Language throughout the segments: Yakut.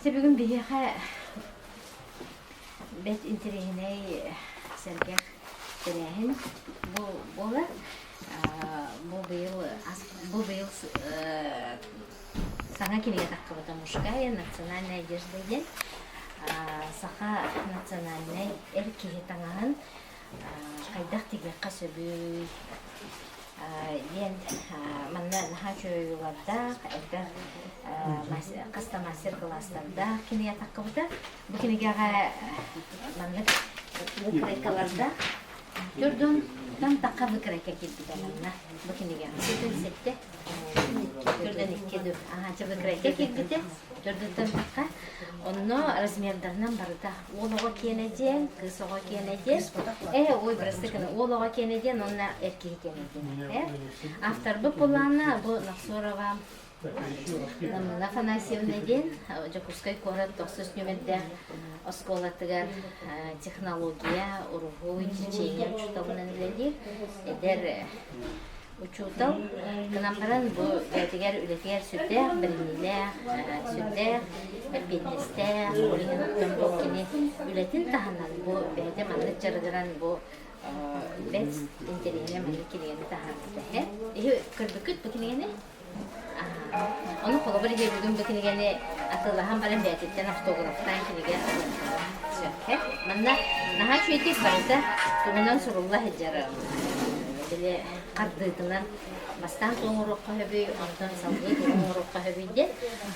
Дьэ бүгүн биһиэхэ бэрт интэриэһинэй сэргэх тэрээһин бу буолар. Бу быйыл бу быйыл саҥа кинигэ таххыбыта «Мужская национальная одежда» диэн саха национальнай эр киһи таҥаһын хайдах тигиэххэ сөбүй диэн манна наһаа үчүгэй ойуулардаах, элбэх хас да мастер-кылаастардаах кинигэ таххыбыта. Бу кинигэҕэ маннык выкройкалардаах. Төрдүн тахха выкройка киирбитэ манна бу кинигэҕэ. Бүтүн сэттэ Төрдөн икки ду. Аһааччы выкройка киирбитэ. Төрдүттэн тахха. Онно размердарынан барыта. Уол оҕо киэнэ диэн, кыыс оҕо киэнэ диэн. Э, ой, бырастыы гына. Уол оҕо киэнэ диэн, онно эр киһи киэнэ диэн. Э? Авторбыт булаана бу Нахсорова Намына Афанасьевна диэн Дьокуускай куорат тохсус нүмердээх оскуолатыгар технология, уруһуй, черчение учууталынан үлэлиир. Эдэр Учуутал гынан баран бу бэйэтигэр үлэтигэр сүрдээх бэриниилээх, сүрдээх эппиэтинэстээх, ол иһин оттон бу кини үлэтин таһынан бу бэйэтэ маннык дьарыгыран бу бэрт интэриэһинэй маннык кинигэни таһаарбыта эһэ. Эһи көрбүккүт бу кинигэни? Ону холобур иһи бүгүн бу кинигэни атыылаһан баран бэйэтиттэн автографтаан кинигэ сөп. Манна наһаа үчүгэйдик барыта тугунан сурулла сылдьар били хардыытынан бастаан тугу оҥоруохха сөбүй, онтон салгыы тугу оҥоруохха сөбүй диэн.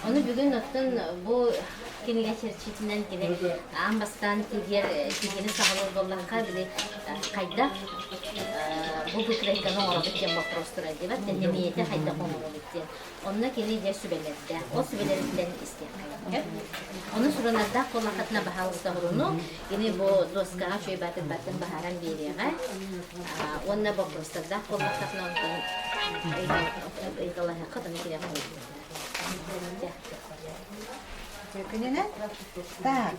Ону бүгүн оттон бу кинигэ чэрчитинэн кини аан бастаан тигэр тигини саҕалыыр буоллахха били хайдах бу выкройканы оҥоробут диэн вопрос турар диэбэт тэмиэтэ хайдах оҥоробут диэн онно кини дьэ сүбэлэрдээх ол сүбэлэриттэн истиэххэ ону сурунардаах буоллаххытына баһаалыста уруну кини бу доскаҕа үчүгэй баатын баһааран биэриэҕэ уонна боппуруостардаах буоллаххытына онтон ыйыталаһыаххыт ону киниэхэ Күнүнэн. Так,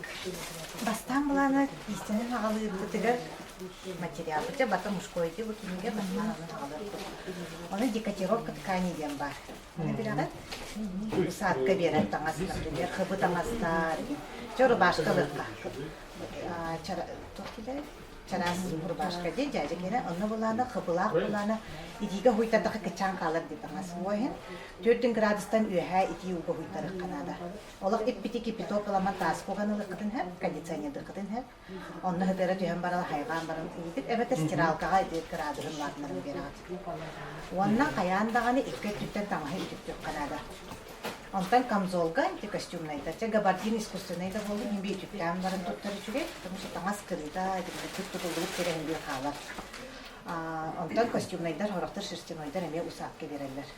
бастаан былаана истинэн аҕалыырбытыгар материалбыт бата мужской бу кинигэ бастаан аҕалыырбыт. Оны декотировка ткани диэн баар. Оны билэҕит? Усадка биэрэр таҥас, например, хыбы таҥастар, чэ рубашка ылыахха. Туох дииллэр? Чараас рубашка диэн дьээдьэ киэнэ. Онно былаана хыбылаах былаана итиигэ уһуйтардахха кыччаан хаалар дии таҥас. Ол иһин 4 градустан үөһээ итии ууга уһуйтарыахха наада. Олох иппити кипяток ыламан тааска уган ылыаххытын сөп, кондиционердыаххытын сөп. Онно сытыара түһэн баран хайҕаан баран иитит эбэтэр стиралкаҕа ити кыраадыһын улаатыннаран биэрэҕит. Уонна хайаан даҕаны икки өттүттэн таҥаһы үтүктүөххэ наада. Онтон камзолга ити костюмнайдар, чэ габардин искусственнай да буоллун, иһин үтүктээн баран туттар үчүгэй, потому что таҥас кырыыта, итинник тутуллубут сирэ иһин биир хаалар. Онтон костюмнайдар, сорохтор шерстянойдар эмиэ усаапка биэрэллэр.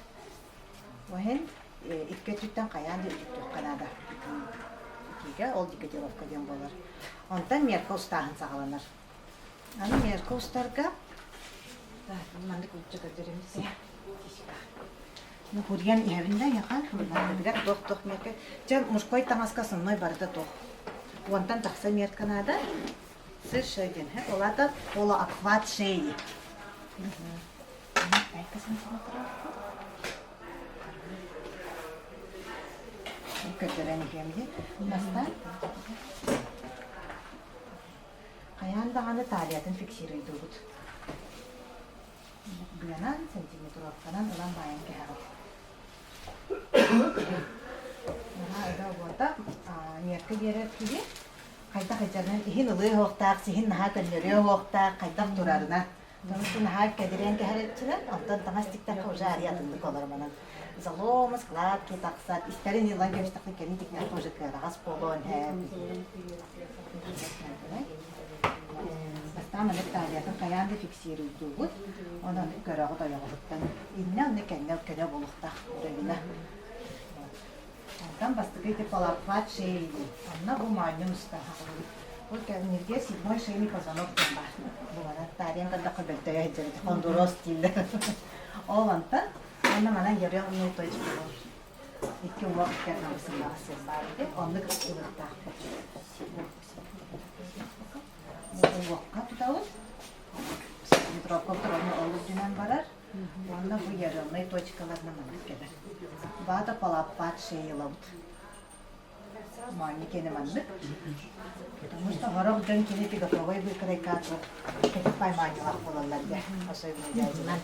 Ол иһин икки өттүттэн хайаан да үтүктүөххэ наада. Итиигэ ол декодировка диэн буолар. Онтон мерка устааһын саҕаланар. Аны мерка устарга маннык лучше көрдөрөмүс. Ну, курьян иһэбин да яха, наадатыгар туох-туох мерка. Чэ, мужской таҥаска основной барыта туох. Уонтан тахса мерка наада. Сыр диэн, ол аата полуобхват шеи. Көрдөрөн иһиэм дии. Бастаан хайаан даҕаны талиятын фиксируйдуубут. Быанан, сантиметровканан ылан баайан кэһэҕит. Наһаа ыга уота мерка биэрэр киһи хайдах ыдьанан иһин ылыа уохтаах, сиһин наһаа көннөрүө уохтаах, хайдах турарына Тумус наһаа кэдириэн кэһэриччинэн, онтон таҥас тиктэххэ уже арыйа атыннык олороманан. Залом, складки тахсар, истэрин ылан кэбистэххэ кэлин тиктэххэ уже кыараҕас буолуон һээп. Бастаан маннык талиятын хайаан да фиксируйдуубут. Онон көрөҕүт ойоҕоһуттан. Иннэ онно кэннэ көнө буолуохтаах уровена. Онтон бастакы ити полообхват шеи диэн. Онно бу моонньун устаха. Бу кэмниргэ седьмой шейный позвонок диэн баар. Бу манан таарыйан көрдөххө бөлтөйө сылдьар ити хондуруос дииллэр. Ол онтон уонна манан ярыах ну точка икки уҥуох икки ардыгар сыр баар ити. Оннук ылыахтаахпыт. Бу уҥуохха тутабыт. Сантиметровка ол үрдүнэн барар. Уонна бу ярылнай точкаларынан маннык кэлэр. Баата полообхват шеи ылабыт. Моонньу киэнэ маннык. Потому что сорох дьон кини готовый выкройка кэтит паймаанньалаах буолаллар дьэ. Особенно дядялар.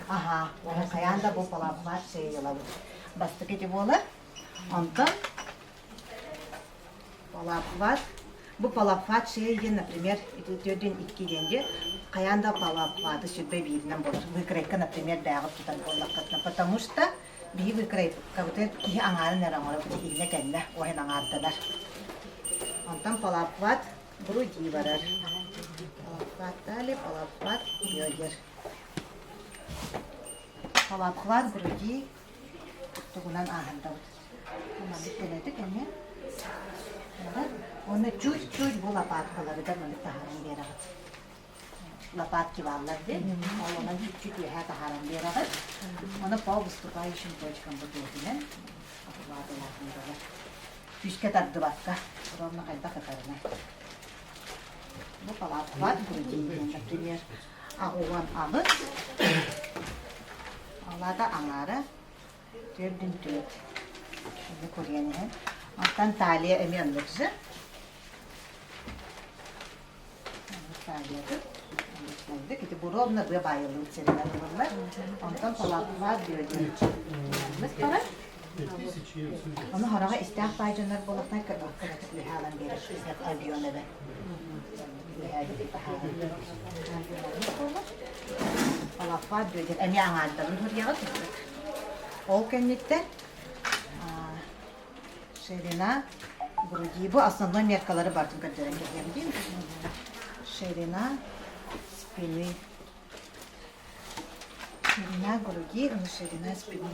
Аха, хайаан да бу полообхват шеи ылабыт. Бастакы ити буолар. Онтон полообхват бу полообхват шеи диэн, например, ити төрдүн икки диэн дьэ, хайаан да полообхваты сүрбэ бииринэн буолар. Выкройка, например, бээҕит тутар буоллаххытына, потому что биһи выкройкабытыгар киһи аҥаарын эрэ оҥоробут, иннэ кэннэ уоһун аҥаарданар. Онтон полообхват груди барар. Полообхват далее, полообхват бедер. Полообхват груди тугунан ааһындабыт. Маннык көнөтүк эмиэ. Уонна чуть-чуть бу лопаткаларыгар маннык таһааран биэрэҕит. Лопатки бааллар диэн. Ол онон чуть-чуть үөһээ таһааран биэрэҕит. Оны по выступающим точкам бу туотунан лаатылаатындарар. Күүскэ тардыбакка, ровно хайдах ытарына. Бу полообхват груди диэн, например, 88, алаата аҥаара 4,4. Аны курьян иһэн. Оттон талия эмиэ оннук же. Талиятын оннук ити буровна быа баайыллыбыт сиринэн ылыллар. Онтон полообхват бедер. Маннык барар. Ону хараҕа истээх баай дьоннор буоллахтар кыратык үөһэ алан биэрэр объем эбэ. Полообхват бедер эмиэ аҥаардарын суруйаҕыт. Ол кэнниттэн ширина груди. Бу основной меркалары барытын көрдөрөн кэбиһэбит. Ширина спины. Ширина груди, ширина спины.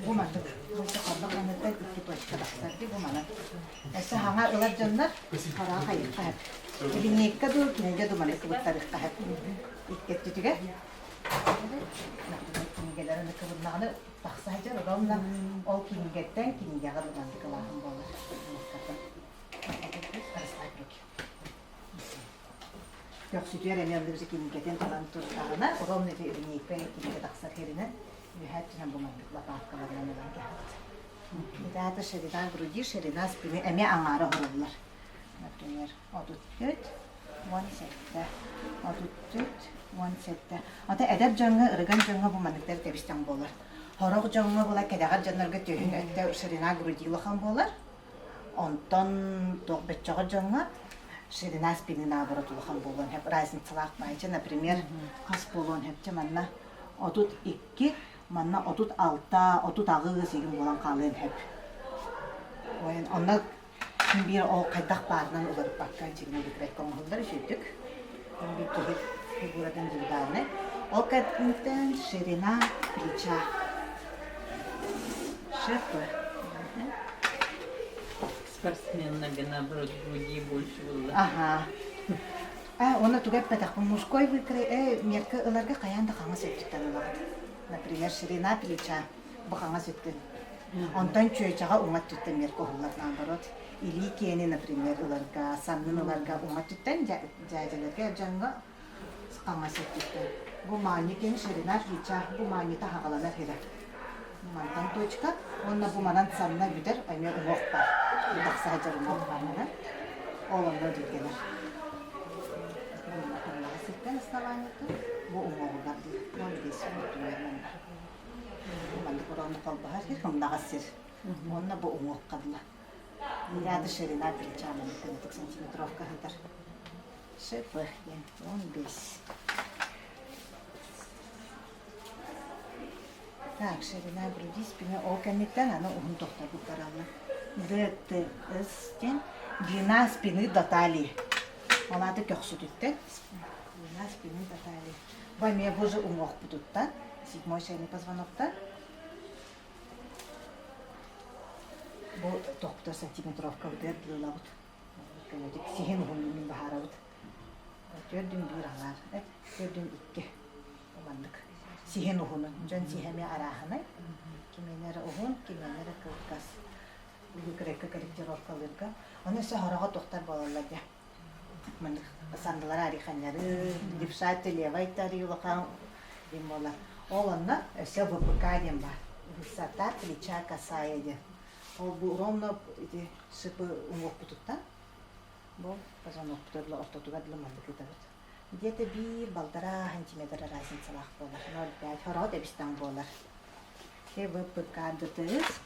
Бу маннык. Бу ханна ханыттан икки точка тахсар бу манан. Өссө хаҥа ылар дьоннор хараҕа хайыхха сөп. Линейка дуу, кинигэ дуу маннык кыбыттарыахха сөп. Икки өттүтүгэр. Кинигэлэрин кыбыннаҕына тахса сылдьар, ровно ол кинигэттэн кинигэҕэ маннык ылааһын буолар. Расслабь руки. Көхсүтүгэр эмиэ оннук кинигэтин ылан турдаҕына, ровно ити линейка кинигэ тахсар сиринэн үөһээ өттүнэн бу маннык лопаткаларынан ылан кэһэбит. Это ширина груди, ширина спины эмиэ аҥаара оһороллор. Например, 34, 17, 34, 17. Ата эдэр дьоҥҥо, ырыган дьоҥҥо бу манныктар тэбистэн буолар. Сорох дьоҥҥо була кэдэҕэр дьоннорго түөһүн өттө ширина груди улахан буолар. Онтон туох бөччөҕөр дьоҥҥо ширина спины наоборот улахан буолуон сөп. Разницалаах баайча, например, хас буолуон сөп манна 32, манна 36, 38 игин буолан хаалыан сөп. Онно Мин биир ол хайдах баарынан уларыппакка дьиҥнэ бүтбэккэ оҥоһуллар үчүгдүк. Мин биир киһи фигуратын индивидуальнай. Ол кэнниттэн ширина плеча. ШП. Спортсменнарга наоборот груди больше было. Ага. А, уонна тугу эппэтэхпин мужской выкрой мерка ыларга хайаан да хаҥас өттүттэн ылаҕыт. Например, ширина плеча бу хаҥас өттүн. Онтон чүөчэҕэ уҥа өттүттэн мерка уһуллар наоборот. Илии киэни, например, ыларга, саннын ыларга уҥа өттүттэн, дьээдьэлэргэ дьоҥҥо хаҥас өттүттэн. Бу маанньы киэн ширина плеча, бу маанньыта хаҕаланар сирэ. Мантан точка уонна бу манан санна бүтэр, эмиэ уҥуох бар. Тахса сылдьар уҥуох бар манан. Ол онно дьүргэнэр. Сиртэн основаниетын бу уҥуоҕугар дии. 15 например, манна. Маннык ороонну холбоһор сир, хымнаҕас сир. Уонна бу уҥуохха дылы. Ряда ширина плеча маннык сантиметровка сытар. ШП диэн 15. Так, ширина груди, спины ол кэнниттэн аны уһун тохтобут бараллар. ДТС диэн длина спины до талии. Ол аата көхсүтүттэн длина спины до талии. Бу эмиэ бу же уҥуохпутуттан, седьмой шейный позвоноктан бу тохтор сантиметровкабытыгар дылылабыт. Көнөтүк сиһин уһуннун баһаарабыт. Төрдүн биир аҥаар, төрдүн икки. Маннык сиһин уһунун. Дьон сиһэ эмиэ арааһынай. Кимиэнэ эрэ уһун, кимиэнэ эрэ кылгас. Выкройка корректировкалыырга. Ону өссө хороҕо тохтор буолаллар дьэ. Маннык сандалара ариханнары, левша левай тари улахан. диэн буолар. Ол онно өссө ВПК диэн баар. Высота плеча косая диэн. Ол бу ровно ити шипы уҥуохпутуттан бу позвонокпутугар ортотугар дылы маннык ыытабыт. Где-то биир балтараа сантиметр разницалаах буолар. 0,5 хороҕо тэбис-таҥ буолар. Те ВПК ДТС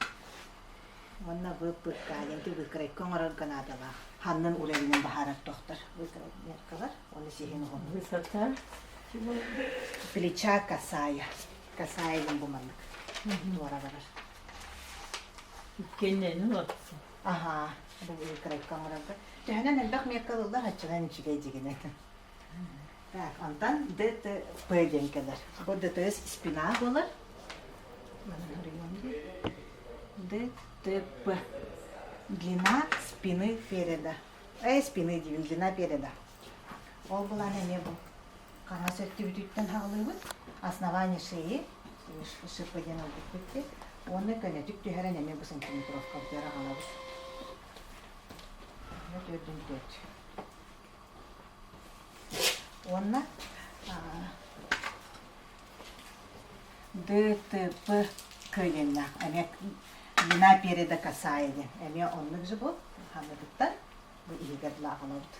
уонна ВПК диэн выкройка оҥорорго наадалаах. Ханнын уровенын баһаарар тохтор выкройкалар уонна сиһин уһун. Высота Плеча косая. Косая диэн бу маннык туора барар. Иккиэннэни уларытсын. Аһаа, бу выкройка оҥорорго. Төһөнөн элбэх миэккэ ылыллар, оччонон үчүгэй дьигинэ. Так, онтон ДТП диэн кэлэр. Бу ДТС спина буолар. Манан суруйуом дии. ДТП. Длина спины переда. Спины диибин, длина переда. Ол былаан эмиэ бу. Хаҥас өттүбүтүттэн хаҕылыыбыт. Основание шеи, шипа диэн ылбыппыт дии. Уонна көнөтүк түһэрэн эмиэ бу сантиметровкабытыгар аҕалабыт. Төрдүн төрт. Уонна ДТП кыайыннаах эмиэ длина переда косая диэн эмиэ оннук же бу ханныгыттан бу иһигэр лааҕылабыт.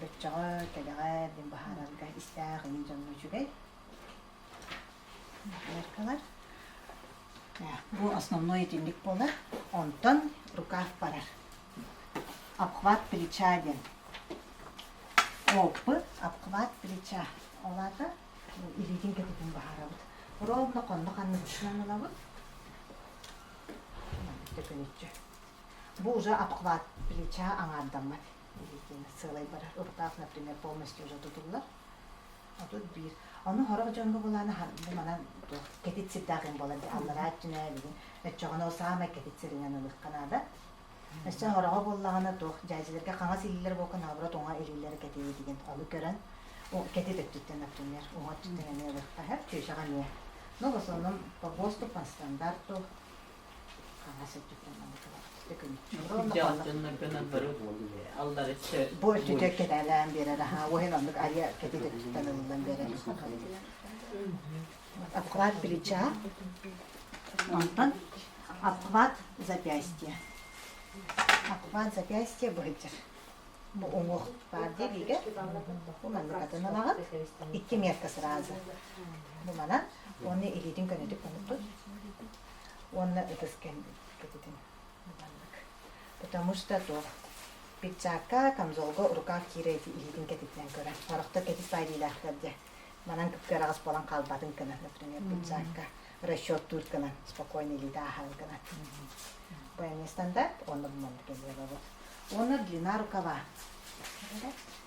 Бөччөҕө, кэлэҕэ диэн баһаарарга истээх иҥин дьоҥҥо үчүгэй. Меркалар. Бу основной итинник буолар. Онтон рукав барар. Обхват плеча диэн. Оппы обхват плеча. Ол аата илиитин кэтитин баһарабыт. Ровно хонно ханныбытынан ылабыт. Төкүнүччү. Бу уже обхват плеча аҥаардаммат. Илиитин сыалай барар. Рукав, например, полностью уже тутуллар. 31. Ону сорох дьоҥҥо булаана бу манан туох кэтит сирдээх им буолар дии аллараа өттүнэ билигин өччөҕүнэ ол саамай кэтит сиринэн ылыахха наада. Өссө сороҕо буоллаҕына туох дьээдьилэргэ хаҥас илиилэр буолка наоборот уҥа илиилэрэ кэтиэ деген ону көрөн кэтит өттүттэн например уҥа өттүттэн эмиэ ылыахха сөп чүөчэҕэ эмиэ. Ну в основном по ГОСТу по стандарту хаҥас өттүттэн Бу өттүтэ кэтээлээн биэрэр аһаа уоһун оннук арыйа кэтит өттүттэн ылыллан биэрэр. Обхват плеча, онтон обхват запястья. Обхват запястья быһыдьар. Бу уҥуох баар дии бигэ. Бу маннык атын ылаҕыт. Икки метка сразу. Бу манан уонна илиитин көнөтүк оннуктут. Уонна ытыс кэтитин маннык. Потому что туох пиджакка, камзолга рукав киирэ ити илиитин кэтитинэн көрөн. Сорохтор кэтит баайдыылаахтар дьэ. Манан кыараҕас буолан хаалбатын гына, например, пиджакка расчеттуур гынан, спокойно илиитэ ааһарын гынан. Бу эмиэ стандарт, уонна бу маннык эмиэ ылабыт. Уонна длина рукава.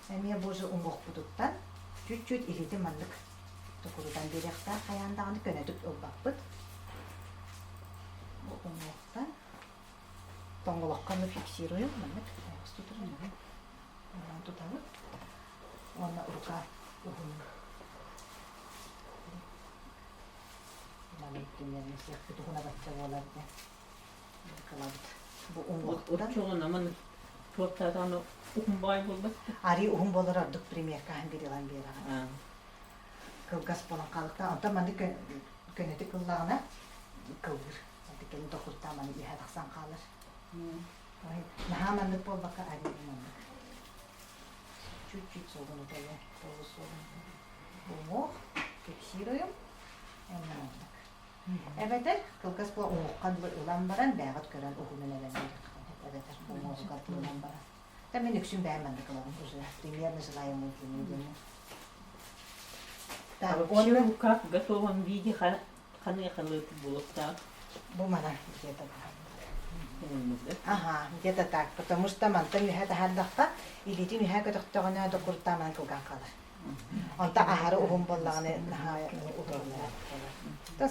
Эмиэ бу же уҥуохпутуттан чуть-чуть илиитин маннык токурутан биэриэхтээх хайаан даҕаны көнөтүк ылбаппыт. Бу уҥуохтан тоҥолоххо мы фиксируем маннык тутар тутабыт уонна рука уһун маннык примерно сиэхпит уһуна бачча буолар диэн кылабыт бу уҥуохтан Оччоҕуна маны туохтаатаҕына уһун баай буолбат Арыы уһун буолар ордук примеркаһын бириэлэн биэрэҕин. Кылгас буолан хаалыктаах. Онтон маннык көнөтүк ыллаҕына кылгыр. Кэлин тохуртаа маны үөһэ тахсан хаалар. Наһаа маннык буолбакка арыы маннык. Чуть-чуть согнутая, полусогнутая. Уҥуох фиксируем. Онно маннык. Эбэтэр кылгас була уҥуохха ылан баран бэйэҕит көрөн уһунун эбэн биэриэххэ эбэтэр уҥуоҕугар ылан баран. Да мин үксүн бэйэм маннык ылабын уже примерно желаемую длину диэни. Так, уонна рукав в готовом виде ханыахалык буолуохтаах. Бу манан где-то Ага, где-то так, потому что мантан үһэ таһаардахха, илиитин үһэ көтөхтөҕүнэ докуртаа манан кылгаан хаалар. Онто аһары уһун буоллаҕына наһаа удобно буолар. То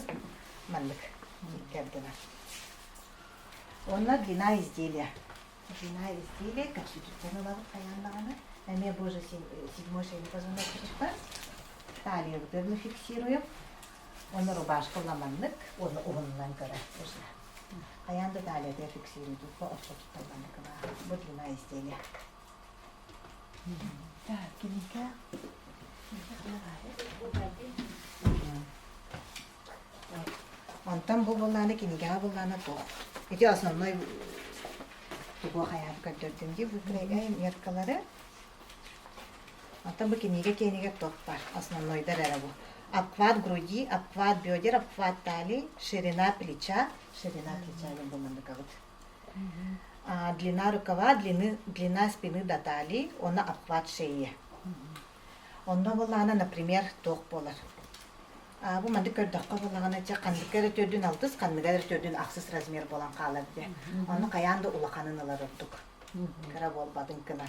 маннык кэрдэнэр. Уонна длина изделия. Длина изделия көхсүтүттэн ылабыт хайаан даҕаны. Эмиэ бу уже седьмой шейный позвоночник Талиябытын фиксируем. Уонна рубашка ламаннык, уонна уһунунан көрөр уже. Хайаан да талията фиксируйдукка ортотуттан маннык ылаа. Бу длина изделия. Так, кинигэ. Онтон бу буоллаҕына кинигэҕэ буоллаҕына туох? Ити основной тугу хайаан көрдөрдүм дии выкройга меркалары. Оттон бу кинигэ киэнигэр туох баар? Основнойдар эрэ бу. Обхват груди, обхват бедер, обхват талии, ширина плеча. Ширина плеча диэн бу манныкабыт. Длина рукава, длины, длина спины до талии, уонна обхват шеи. Онно буоллаҕына, например, туох буолар? Бу маннык көрдөххө буоллаҕына, чэ, ханнык эрэ төрдүн алтыс, ханнык эрэ төрдүн ахсыс размер буолан хаалар дии. Ону хайаан да улаханын ылар ордук. Кыра буолбатын гына.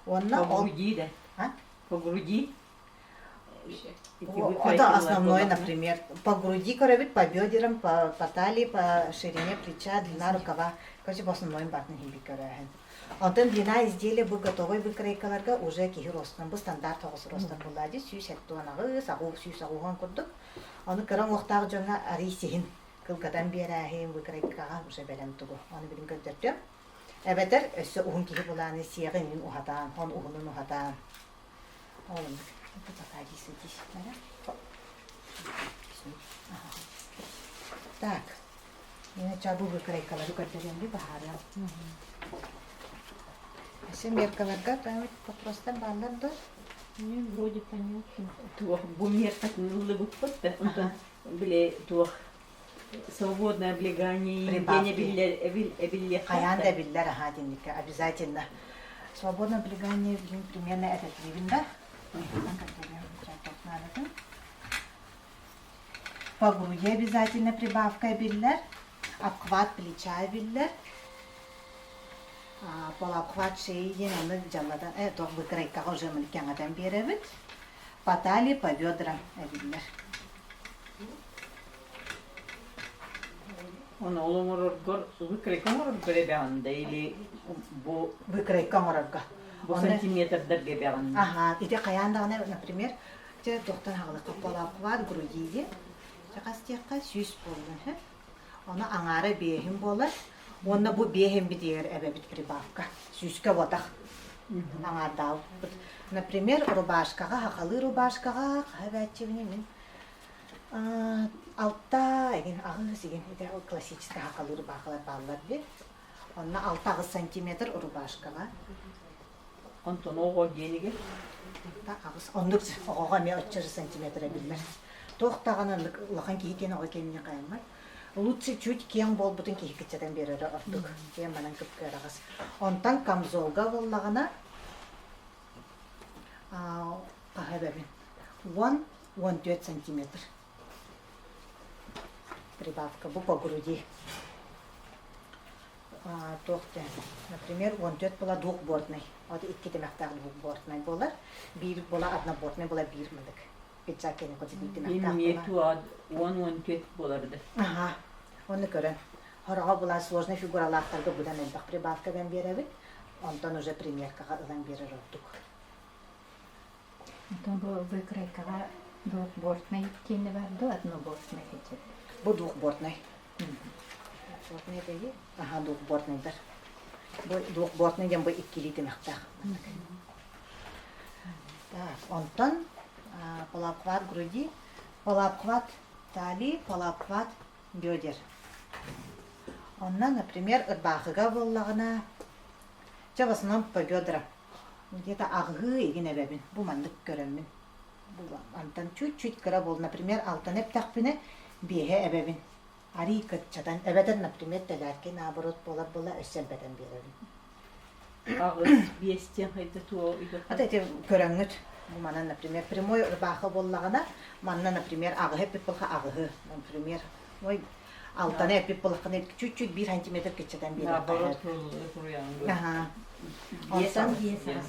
Уонна По ол... груди, да? А? По груди? Это основное, например, по груди көрөбүт, по бедрам, по, по талии, по ширине плеча, длина рукава. Короче, по основной бартын химби көрөһүн. Онтон длина изделия бу готовый выкройкаларга уже киһи ростун, бу стандарт тоҕус ростар буллади, 178, аҕу, 180 курдук. Ону кыра уҥуохтаах дьоҥҥо арый сиһин кылгатан биэрээһин выкройкаҕа уже бэлэм тугу. Ону билин көрдөртүм. Эбэтэр өссө уһун киһи булааны сиэҕин иҥин уһатаан, хон уһунун уһатаан. Ол оннук. Это пока садись, да? Так, Мен бу выкройкалары көрдөрүөм баһаарыам. Өссө меркаларга вопростар бааллар дуо? Не, вроде понятно. Туох бу меркатын ыллыбыппыт да, онтон били туох свободное облегание Прибавки. эбиллер эбиллиэх Хайаан да эбиллэр аһаа динникке обязательно. Свободное облегание билин примерно этэтиибин да. По груди обязательно прибавка эбиллэр, обхват плеча эбиллэр, полуобхват шеи диэн ону дьаллатан, туох выкройкаҕа уже кэҥэтэн биэрэбит. По талии, по бедрам эбиллэр. Оны ол оҥороргор выкройка оҥороргор эбэҕин да или бу Выкройка оҥорорго. бу сантиметрдарга эбэҕин Аха, ити хайаан даҕаны, например, Дьэ, туохтан аҕалыахха полуобхват груди Дьэ, хас диэххэ 100 буоллун һэ. Ону аҥаара биэһин буолар. Уонна бу биэһин битигэр эбэбит прибавка. Сүүскэ уотах аҥаардаабыппыт. Например, рубашкаҕа, хахалыы рубашкаҕа хаһа эбээччибини мин алта игин аҕыс игин ити классическай хахалыы рубахалар бааллар дии. Онно 6-8 сантиметр рубашкаҕа. Онтон оҕо диэнигэр Аҕыс оннук оҕоҕо эмиэ оччо сантиметр эбиллэр. Туох даҕаны оннук улахан киһи киэн оҕо киэнинэ хайаммат. Лучше чуть киэҥ буолбутун киһи кыччатан биэрэрэ ордук. Киэҥ манан кып-кыараҕас. Онтон камзолга буоллаҕына хаһа эбэбин? 10-14 сантиметр. Прибавка бу по груди. Туох диэн, например, 14 була двухбортный. Вот икки тимэхтээх двухбортный буолар. Биир була однобортный була биир мындык. Пиджак кэнэ курдук биир тимэхтээх Эмиэ була. туа 10-14 буолар да. Аха. Оны көрөн. Хороҕо була сложный фигуралаахтарга быдан элбэх прибавка бэн биэрэбит. Онтон уже примеркаҕа ылан биэрэр ордук. Онтон бу выкройкаҕа двухбортный киэнэ бар дуо, однобортный хотя Бу двухбортный. Двухбортный дии. Аха, двухбортныйдар. Бу двухбортный диэн бу иккилии тимэхтээх. Так, онтон полуобхват груди, полуобхват талии, полуобхват бедер. Онно, например, ырбаахыга буоллаҕына, чэ, в основном по бедрам. Где-то аҕыһыы игин эбэбин. Бу маннык көрөммүн. Антан чуть-чуть кыра буол. Например, алтаны эптэхпинэ, биэһэ эбэбин. Арый кыччатан, эбэтэр, например, тэлээркэй наоборот буолар буола өссө элбэтэн биэрэбин. Аҕыс биэстиэн хайда туо Ата ити көрөҥҥүт бу манан, например, прямой рубаха буоллаҕына, манна, например, аҕыһы эппит буолха аҕыһы, например, ой, алтаны эппит буоллаххына чуть-чуть биир сантиметр кыччатан Наоборот биэриэххэ. Аха. Онтон,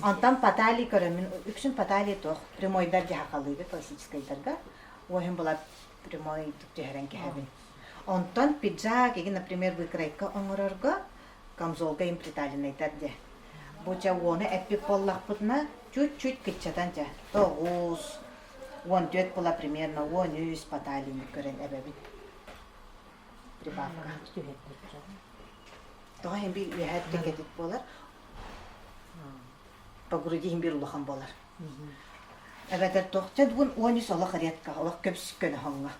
онтон по талии көрөммүн, үксүн по талии туох, прямойдар дьаһахалыыга, классическайдарга, уоһун була прямой түһэрэн кэһэбин. Онтон пиджак, игин, например, выкройка оҥорорго камзолга им приталеннайдар дьэ. Бу чэ уону эппит буоллахпытына, чуть-чуть кыччатан чэ, 9, 14 була примерно 13 по талияны көрөн эбэбин. Прибавка. Тоҕо иһин биир үөһээ кэтит буолар. По груди иһин биир улахан буолар. Эбэтэр туох чэ бүгүн 13 олох редко, олох көбүс көнө хоҥҥо.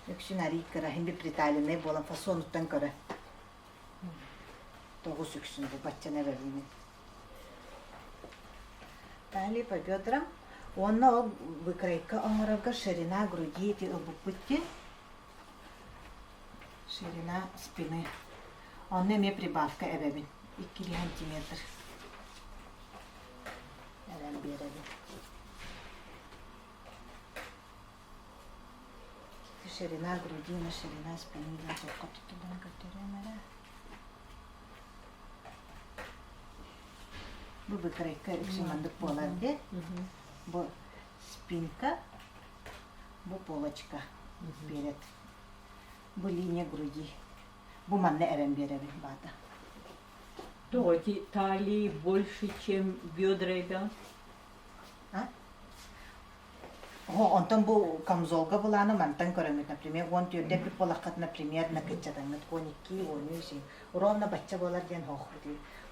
Үксүн арий кыра, иһин биир приталеннай буолан фасонуттан көрө. Тоҕус үксүн бу баччаны эбэбин. Далее по бедрам. Уонна ол выкройка оҥорорго ширина груди ити ылбыппыт дии. Ширина спины. Онно эмиэ прибавка эбэбин. Иккилии сантиметр. Эбэн биэрэбин. Ширина груди на ширина спины диэн сокко туттуллан көрдөрүөм эрэ. Бу выкройка үксүн маннык буолар дии. Бу спинка, бу полочка перед. Бу линия груди. Бу манна эбэн биэрэбин баата. То эти талии больше, чем бедра, да? А? О, онтон бу камзолга былааны мантан көрөммүт, например, 14 эппит буолаххытына примерно кыччатаҥҥыт 12, 13, ровно бачча буолар диэн хоох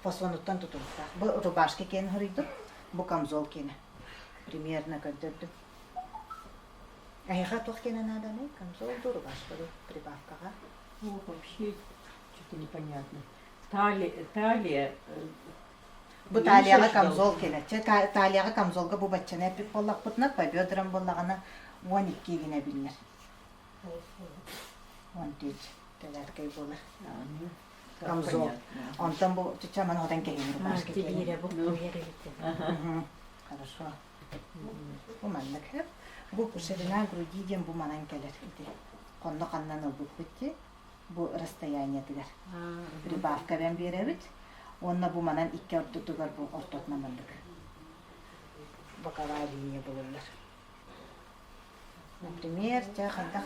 фасонуттан тутулуктаах. Бу рубашка киэн хоруйдум, бу камзол киэнэ. Примерно көрдөрдүм. Эһиэхэ туох киэнэ нааданый? Камзол дуу, рубашка дуу прибавкаҕа? Ну, вообще, что-то непонятно. Талия, талия Бу талияҕа камзол кэлэр. Чэ, талияҕа камзолга бу баччаны эппит буоллахпытына, по бедрам буоллаҕына 12 гинэ биллэр. 14 тэлээркэй буолар. Камзол. Онтон бу чыча маны хотон кэһиин рубашка Тибиирэ бу Хорошо. Бу маннык хэп. Бу ширина груди диэн бу манан кэлэр ити. Хонно ханнан ылбыппыт ти. Бу расстояниетыгар. Прибавка бэн биэрэбит. Уонна бу манан икки ортотугар бу ортотунан маннык боковая линия булуллар. Например, дьэ хайдах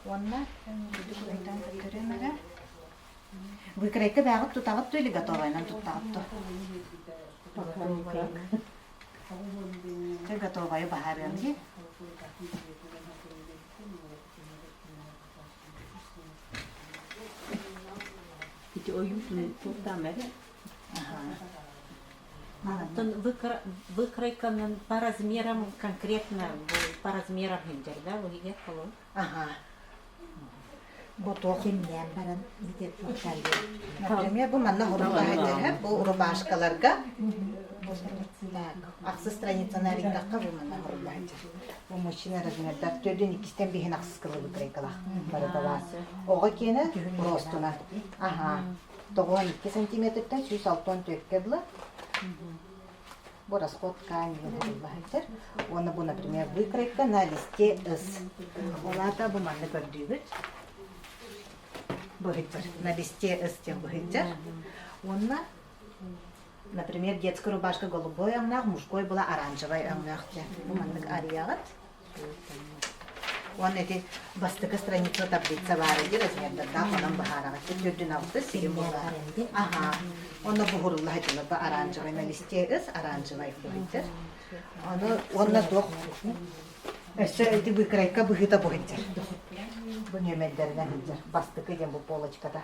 Уонна курайтан көрөрүм эрэ. Выкройка бэҕит тутаҕыт ту или готовайынан туттаҕыт ту? Чэ готовайы баһарыам дии. Ити ойуутун туохтаам эрэ? Оттон выкройканан по размерам конкретно по размерам сылдьар да ол иһигэр холон? Аха. Бу туох Кимнээн баран Например, бу манна рубашка бу рубашкаларга так, ахсыс страницаны арыйдахха бу манна рубашка. Бу мужчина размердар төрдүн иккистэн биһин ахсыс кылы выкройкалаах барыталаах. Оҕо киэнэ ростуна. Аха. 92 сантиметртэн 164-кэ дылы. Бу расход ткани диэн Уонна бу, например, выкройка на листе С. Ол аата бу манна көрдүүбүт. Быһыттар. На листе С диэн быһыттар. Уонна, например, детская рубашка голубой өҥнөөх, мужской была оранжевай өҥнөөх диэн. Бу маннык арыйаҕыт. Уонна ити бастакы страница таблица баар ди размердардаах онон быһаараҕыт. Төрдүн алты сирин буолар. Аха. Онно буһурулла сылдьылар бу оранжевай на листе ыс оранжевай быһыйтар. Ону уонна туох өссө ити выкройка быһыыта быһыйтар. Бу нүөмэрдэринэн сылдьар. Бастакы диэн бу полочката.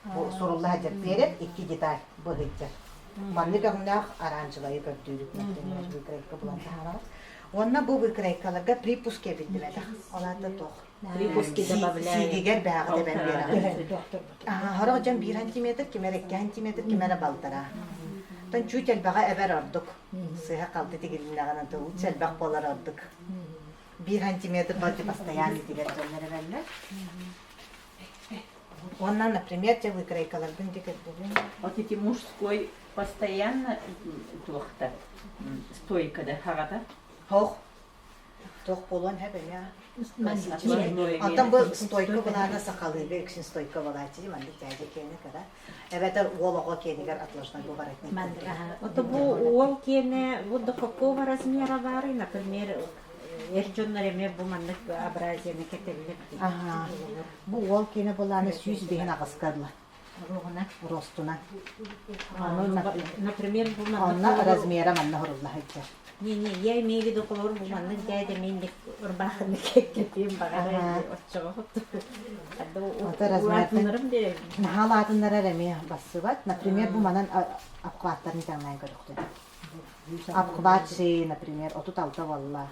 Бу сурулла сылдьар перед икки деталь быһыйтар. Маннык өҥнөөх оранжевайы көрдүүрүт например выкройка булан таһаараҕыт. Уонна бу выкройкаларга припуск эбиллибэтэх. Ол аата туох? Припуски добавляют. Сиигигэр бээҕи тэбэн биэрэҕит. Сорох дьон биир сантиметр, ким эрэ икки сантиметр, ким эрэ балтараа. Оттон чуть элбэҕи эбэр ордук. Сыыһа халты тигилиннэҕинэ то лучше элбэх буолар ордук. Биир сантиметр вроде постоянно тигэр дьоннор эбэллэр. Уонна, например, дьэ выкройкаларбын дьэ көрдөрүм. Вот эти мужской постоянно туохта стойкада хаҕата? Хоох. Туох буолуон сөп эмиэ. Онтон бу стойка былаана сахалыыга үксүн стойка буолааччы маннык дьээдьэ киэнэ кыра. Эбэтэр уол оҕо киэнигэр отложной бу воротник. Вот бу уол киэнэ бу до какого размера баарый, например, эр дьоннор эмиэ бу маннык образияны кэтэллэр дии. Ага. Бу уол киэнэ былаана 105 аҕыска дылы. Ругуна. Ростунан. Например, бу Онно размера манна хурулла сылдьар. Не-не, я имею в виду холобур бу маннык дээдэ мин ырбаахыны кэккэтиим баҕар оччоҕо Ото размертан наһаа улаатыннарар эмиэ бассыбат. Например, бу манан обхваттарын таҥнаан көрүөхтүн. Обхват шеи, например, 36 буолла.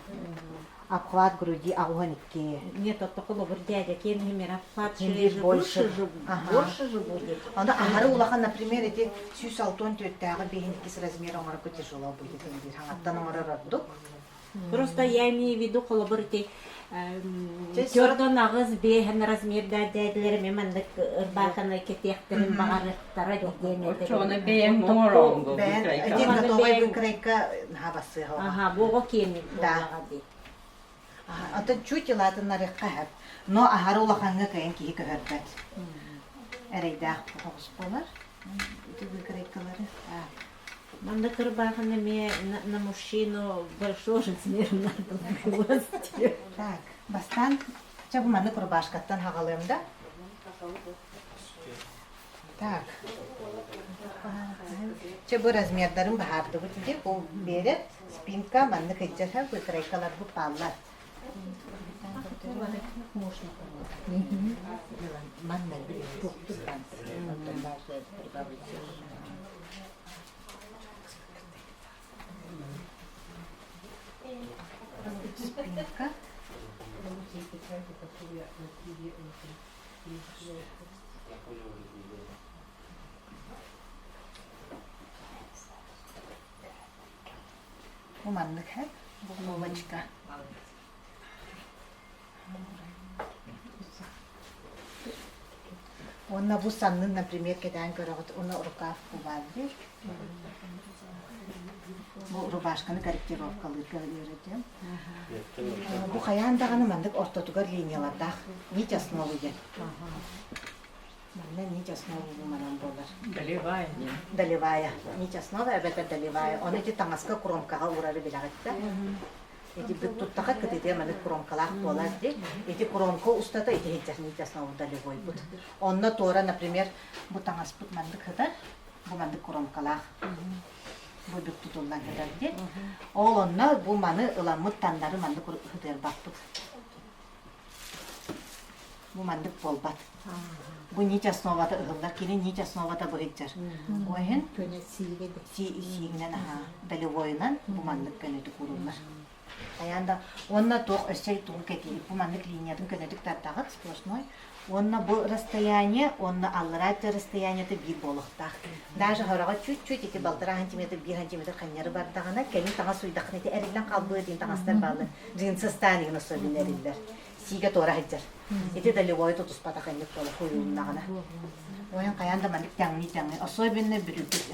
Обхват груди 82. Нет, ото холобур дядя киэн иһимэр обхват шеи же больше же больше же будет. Аны аһары улахан, например, эти 164-тээҕи биһин размер оҥорорго тяжело будет диир. Хаҥаттан оҥорор ордук. Просто я имею в виду холобур ити төрдөн аҕыс биэһэн размердаах дээдилэр эмиэ маннык ырбааханы кэтиэхтэрин баҕарыахтара диэн Оччоҕуна бэйэҥ оҥороҥ Бэйэн один готовай выкройка наһаа бассыаха. Аха, бу оҕо киэнник буоллаҕа дии. Атын чуть улаатыннарыахха сөп. Но аһары улахаҥҥа кыайан киһи көһөрбөт. Эрэйдээх соҕус буолар. Ити выкройкалары. Манна кырбаахын эмиэ на мужчину большой размер надо было. Так, бастаан чэ бу маннык рубашкаттан хаҕалыам да. Так. Чэ бу размердарын баһаардыбыт ити. Бу берет, спинка, маннык ыйдьаха, выкройкаларбыт бааллар. Можно Манна прибавить. Спинка. Бу маннык һэ, бу булочка. Уонна бу саннын, например, кэтээн көрөҕүт, уонна рукав баар диир. Бу рубашканы корректировкалыырга үөрэтиэм. Бу хайаан даҕаны маннык ортотугар линиялардаах нить основы диэн. Манна нить основы бу манан буолар. Долевая. Долевая. Нить основа эбэтэр долевая. Ону ити таҥаска кромкаҕа уурары билэҕит да? Ити бүк туттаха кытытыа маннык кромкалаах буолар дии. Ити кромка устата ити сылдьар нить основы долевойбут. Онно туора, например, бу таҥаспыт маннык сытар, бу маннык кромкалаах. Бу бүк тутуллан сытар дии. Ол онно бу маны ыламмыт таннары маннык сытыарбаппыт. Бу маннык буолбат. Бу нить основата ыһыллар, кини нить основата быһыйдьар. Ол иһин сиигинэн аһаа долевойунан бу маннык көнөтүк ууруллар. Хайаан да уонна туох өссө тугу кэтиир бу маннык линиятын көнөтүк тардаҕыт сплошной уонна бу расстояние уонна аллараа өттө расстояниета биир буолуохтаах. Даже хороҕо чуть-чуть ити балтараа сантиметр, биир сантиметр ханньары бардаҕына, кэлин таҥас суйдаххына ити эриллэн халбыы диэн таҥастар бааллар. Джинсы ыстаан игин особенно эриллэр. Сиигэ туора сылдьар. Ити долевой тутуспатах инник буола хуйулуннаҕына. Ойон хайаан да маннык тэҥнии-тэҥнии. Особенно бүрүүкүт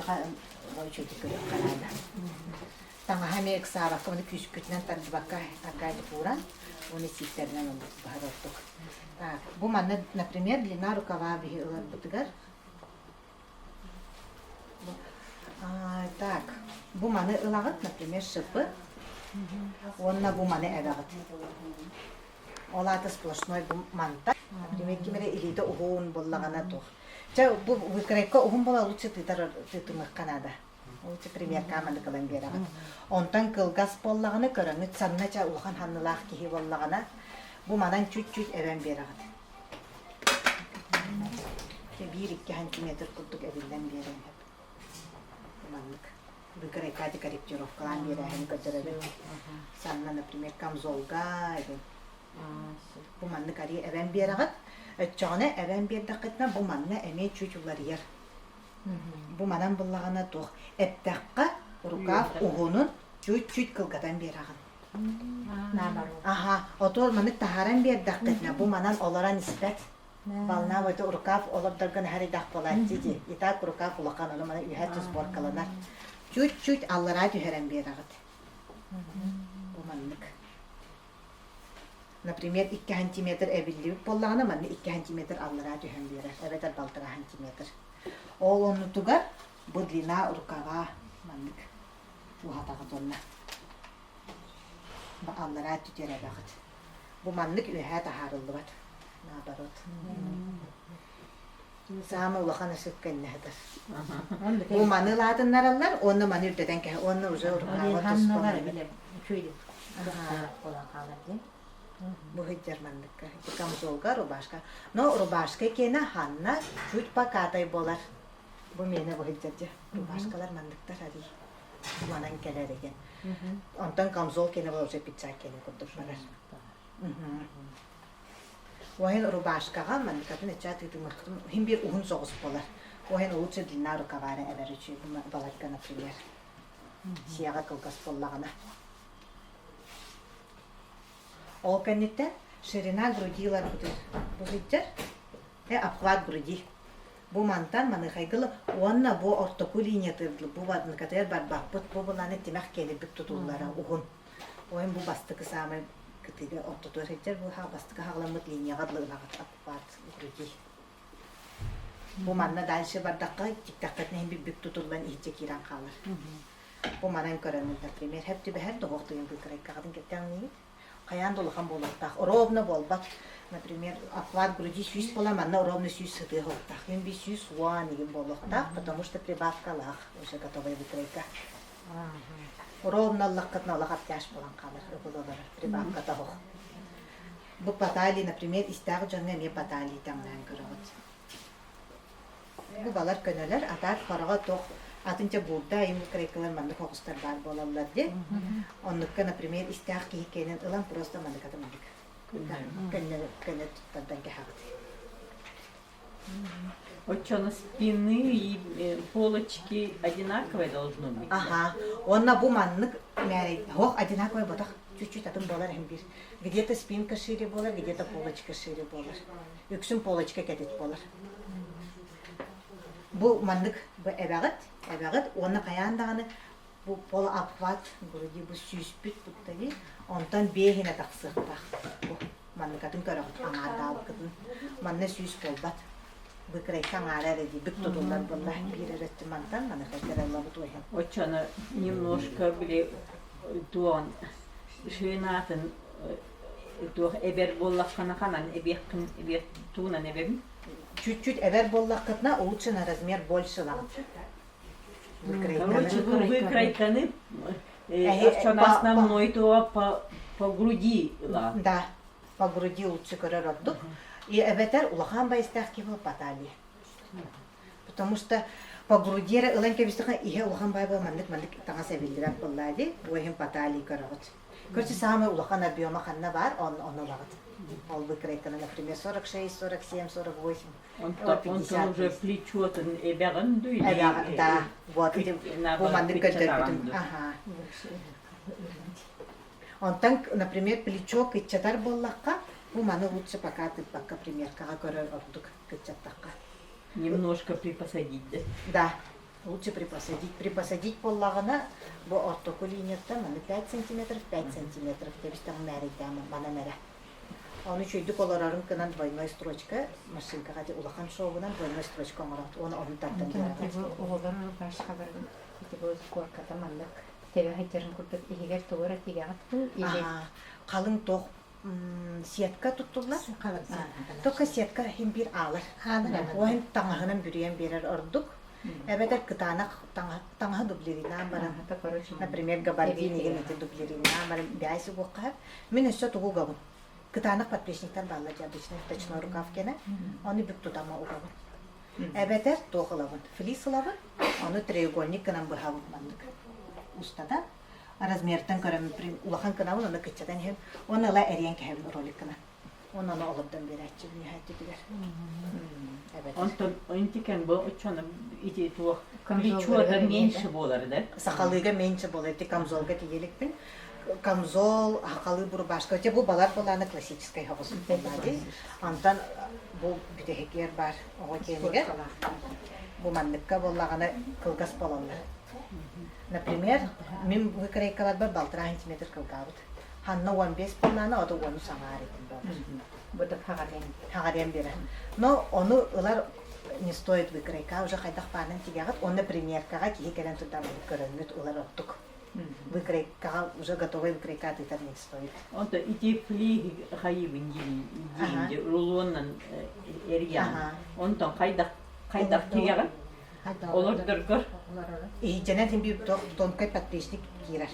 үчүгэй көрүөххэ наада. Таҥаһа эмиэ ыксаабакка, уну күүскүтүнэн тардыбакка аргаайды кууран, уну сииктэринэн оннук баһар ордук. Так, бу манна, например, длина рукава биһи ыларбытыгар Так, бу маны ылаҕыт, например, шипы, уонна бу маны эбэҕит. Ол аата сплошной бу манта. Например, ким эрэ илиитэ уһун буоллаҕына туох. Чэ, бу выкройка уһун буола лучше тыытар тыытымыахха наада. Лучше примерка маннык ылан биэрэҕит. Онтон кылгас буоллаҕына көрөҥүт санна чэ улахан саннылаах киһи буоллаҕына бу манан чуть-чуть эбэн биэрэҕит. Биир-икки сантиметр курдук эбиллэн биэрэн сөп. Маннык выкройкати корректировкалаан биэрээһини көрдөрөбүн. Санна, например, камзолга эбин. Бу маннык арыы эбэн биэрэҕит. Өччөҕүнэ эбэн биэрдэххитинэ бу манна эмиэ чуть уларыйар. Бу манан буллаҕына туох эптэххэ рукав уһунун чуть-чуть кылгатан биэрэҕин. Аха, отуор маннык таһааран биэрдэххитинэ бу манан олорон испэт. Волна это рукав олордорго наһарыйдах буолааччы дии. И так рукав улахан, ону маны үһэ сборкаланар. Чуть-чуть аллараа түһэрэн биэрэҕит. Бу маннык. Например, 2 сантиметр эбиллибит буоллаҕына, манна 2 сантиметр аллараа түһэн биэрэр, эбэтэр балтараа сантиметр. Ол оннутугар бу длина рукава маннык уһатаҕыт уонна бу аллараа түтэр эбэҕит. Бу маннык үөһээ таһаарыллыбат, наоборот. Саамай улахан ошибка иннэ сытар. Бу маны улаатыннараллар уонна маны үрдэтэн кэһэ уонна уже рукава туспа Бу сылдьар манныкка. Ити камзолга рубашка. Но рубашка киэнэ ханна чуть покатай буолар. Бу миэнэ бу сылдьар дьэ. Рубашкалар манныктар арый. Манан кэлэр деген. Онтон камзол киэнэ буолар уже пиджак киэнэ курдук барар. Уоһин рубашкаҕа манныкатын ыччат ыытымыахтым иһин биир уһун соҕус буолар. Уоһин лучше длина рукава эрэ эбэр үчүгэй баларга, например. Сиэҕэ кылгас буоллаҕына. Ол кэнниттэн ширина груди ыларбытыгар бу сылдьар обхват груди. Бу мантан маныхайгылы уонна бу ортоку линиятыгар бу бадныкатыгар барбаппыт бу былааны тимэх киэнирбит тутуллара уһун. Ойун бу бастакы саамай кытыыга ортотугар сылдьар бу бастакы хаҕыламмыт линияҕа дылы ылаҕыт обхват груди. Бу манна дальше бардахха тиктэххитинэ иһин бүк тутуллан иһирдьэ киирэн хаалар. Бу манан көрөммүн, например, хэп түбэһэр доһуох тыйын быыкырайкаҕытын кэптэҥниигит. Хайаан да улахан буолуохтаах. Ровно буолбат. Например, обхват груди 100 буола, манна ровно 100 сытыа суохтаах. Күн би 110 игин буолуохтаах, потому что прибавкалаах уже готовая выкройка. Ровно ыллаххытына олох обтяж буолан хаалар, ыбыл олорор прибавка тоһох. Бу по талии, например, истээх дьоҥҥо эмиэ по талии таҥнаан көрөҕүт. Бу балар көнөлөр, а так хороҕо туох атын чэ буурда айым выкройкалар маннык оҕустар баар буолаллар дии. Оннукка, например, истээх киһи кэнэн ылан просто манныкаты маннык көннө көнө туттардан кэһэҕит. Оччону спины и полочки одинаковые должно быть. Ага. Уонна бу маннык мээрэй хоох одинаковый ботах чуть-чуть атын буолар иһин биир. Где-то спинка шире буолар, где-то полочка шире буолар. Үксүн полочка кэтит буолар. Бу маннык бу эбэҕит, эбэҕит уонна хайаан даҕаны бу полуобхват груди бу сүүспүт буттаби онтон биэһинэ тахсыахтаах. Бу манныкатын көрөҕүт аҥаардаабыккытын. Манна сүүс буолбат. Быкырайка аҥаара эрэ дии бүк тутуллар буолла биир эрэ өттү мантан маныха кэрэллабыт уоһун. Оччону немножко били туон ширинатын туох эбэр буоллаххына ханан эбиэххин эбиэх тугунан эбэбин? Чуть-чуть эбэр буоллаххытына лучше на размер больше ылаҕыт. Короче, выкройканы основной то по, по груди ыла. Да, по груди лучше көрөр ордук. И эбэтэр улахан байыстаах киһи по талии. Потому что по груди эрэ ылан кэбистэххэ иһэ улахан баай буолан маннык маннык таҥас эбиллибэт буоллаа дии. Ол иһин по талии көрөҕүт. Короче, самый улахан объема ханна баар, он, ону ылаҕыт. Ол выкройканы, например, 46, 47, 48, Онтон, онтон уже плечотун эбэҕин ду или Эбэҕин, да. Вот, бу маннык көрдөрбүтүм. Ага. Онтон, например, плечо кыччатар буоллахха, бу маны лучше пока тыыппакка примеркаҕа көрөр ордук кыччаттахха. Немножко припосадить, да? Да, лучше припосадить. Припосадить буоллаҕына, бу ортоку линияттан маны 5 сантиметров, 5 сантиметров тэбистэҕин мээрийдээн манан эрэ. Ону үчүгэйдик олорорун гынан двойной строчка машинкаҕа ити улахан шовунан двойной строчка оҥороот уонна ону тардан биэрэҕит. Оҕолор рубашкаларын ити бу корката маннык тэбэ сылдьарын курдук иһигэр тугу эрэ тигэҕит дуу или Халыҥ туох сетка туттуллар. Только сетка иһин биир аалар. Уоһун таҥаһынан бүрүйэн биэрэр ордук. Эбэтэр кытаанах таҥаһы дублеринаан баран, например, габардин игин ити дублеринаан баран бэйэс угуохха Мин өссө тугу угабын? Кытаанах подплечниктар бааллар дьэ обычный точной рукав кэнэ. Ону бүк тутама угабын. Эбэтэр туох ылабын? Флис ылабын, ону треугольник гынан быһабын маннык. Устата размертан көрөммүн улахан кынабын уонна кыччатан иһэн уонна ыла эриэн кэһэбин ролик гынан уонна ону олордон биэрээччибин үһээччитигэр Онтон интикен бу оччону ити туох плечота меньше буолар да? Сахалыыга меньше буолар ити камзолга тиийэликпин камзол сахалыы рубашка бу балар буолааны классическай хоҕус буоллаа Онтон бу бүтэһикигэр баар оҕо киэнигэр бу манныкка буоллаҕына кылгас буолаллар Например, мин выкройкаларбар балтараа сантиметр кылгаабыт. Ханна 15 буоллаана, ото уону саҥаар этим буолар. Бу да хаҕарыан. Хаҕарыан биэрэр. Но ону ылар не стоит выкройка, уже хайдах баарынан тигэҕит, уонна примеркаҕа киһи кэлэн турдан көрөммүт ылар ордук. Выкройкаҕа уже готовый выкройка атыытар не стоит. Онто ити флиги хайыбын диин рулоннан эрийэн. Онтон хайдах хайдах тигэҕин? Олордоргор Иһитчэнэн син биир тонкай подплечник киирэр.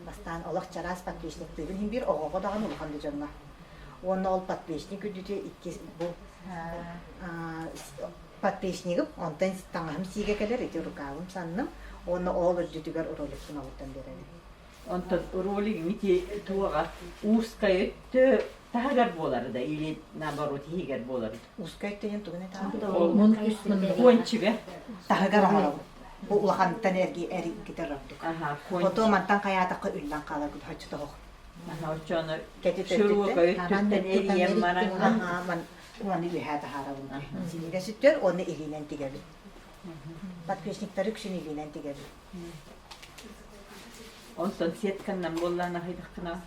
Бастаан олох чараас подплечниктыыбын иһин биир оҕоҕо даҕаны улахан да дьоҥҥо. Уонна ол подплечник үрдүтү иккис бу подплечнигым, онтон таҥаһым сиигэ кэлэр, ити рукавым санным, уонна ол үрдүтүгэр роликпын олуттан биэрэбин. Онтон ролик ити туоҕа узкай өттө таһыгар буолар да или наоборот иһигэр буолар? Узкай өттө диэн тугун этаҕын? Кончига. Таһыгар оҥоробун. Бу улахантан эрги эргитэр ордук. Ото мантан хайаатахха үллэн хаалар хочу тоһох. Оччону широкой өттүттэн эрийэн баран Уону үөһээ таһаарабын. Синигэ сүттэр уонна илиинэн тигэбин. Подписниктары үксүн илиинэн тигэбин. Онтон сетканнан буоллаан аһыйдаххына?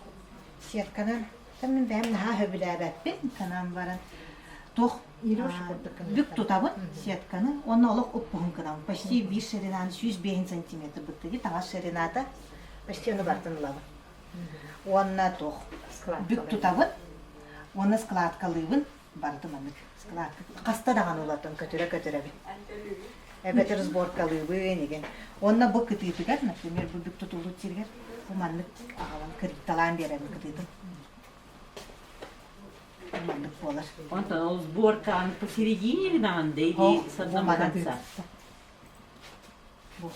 Сетканан мин бэйэм наһаа сөбүлээбэппин. Канан баран туох бүк тутабын сетканы уонна олох уппуһун гынабын. Почти биир ширинаны 105 сантиметр быттыги таҥас ширината почти ону бартын ылабын. Уонна туох бүк тутабын уонна складкалыыбын барыта маннык складка хаста даҕаны улатан көтүрэ көтүрэбин. Эбэтэр сборкалыыбын игин. Уонна бу кытыытыгар, например, бу бүк тутуллубут сиригэр бу маннык аҕалан кырыйталаан биэрэбин кытыытын. Маннык буолар. Онтон ол сборкаан посередине гынаҕын да или с одного конца? Бу.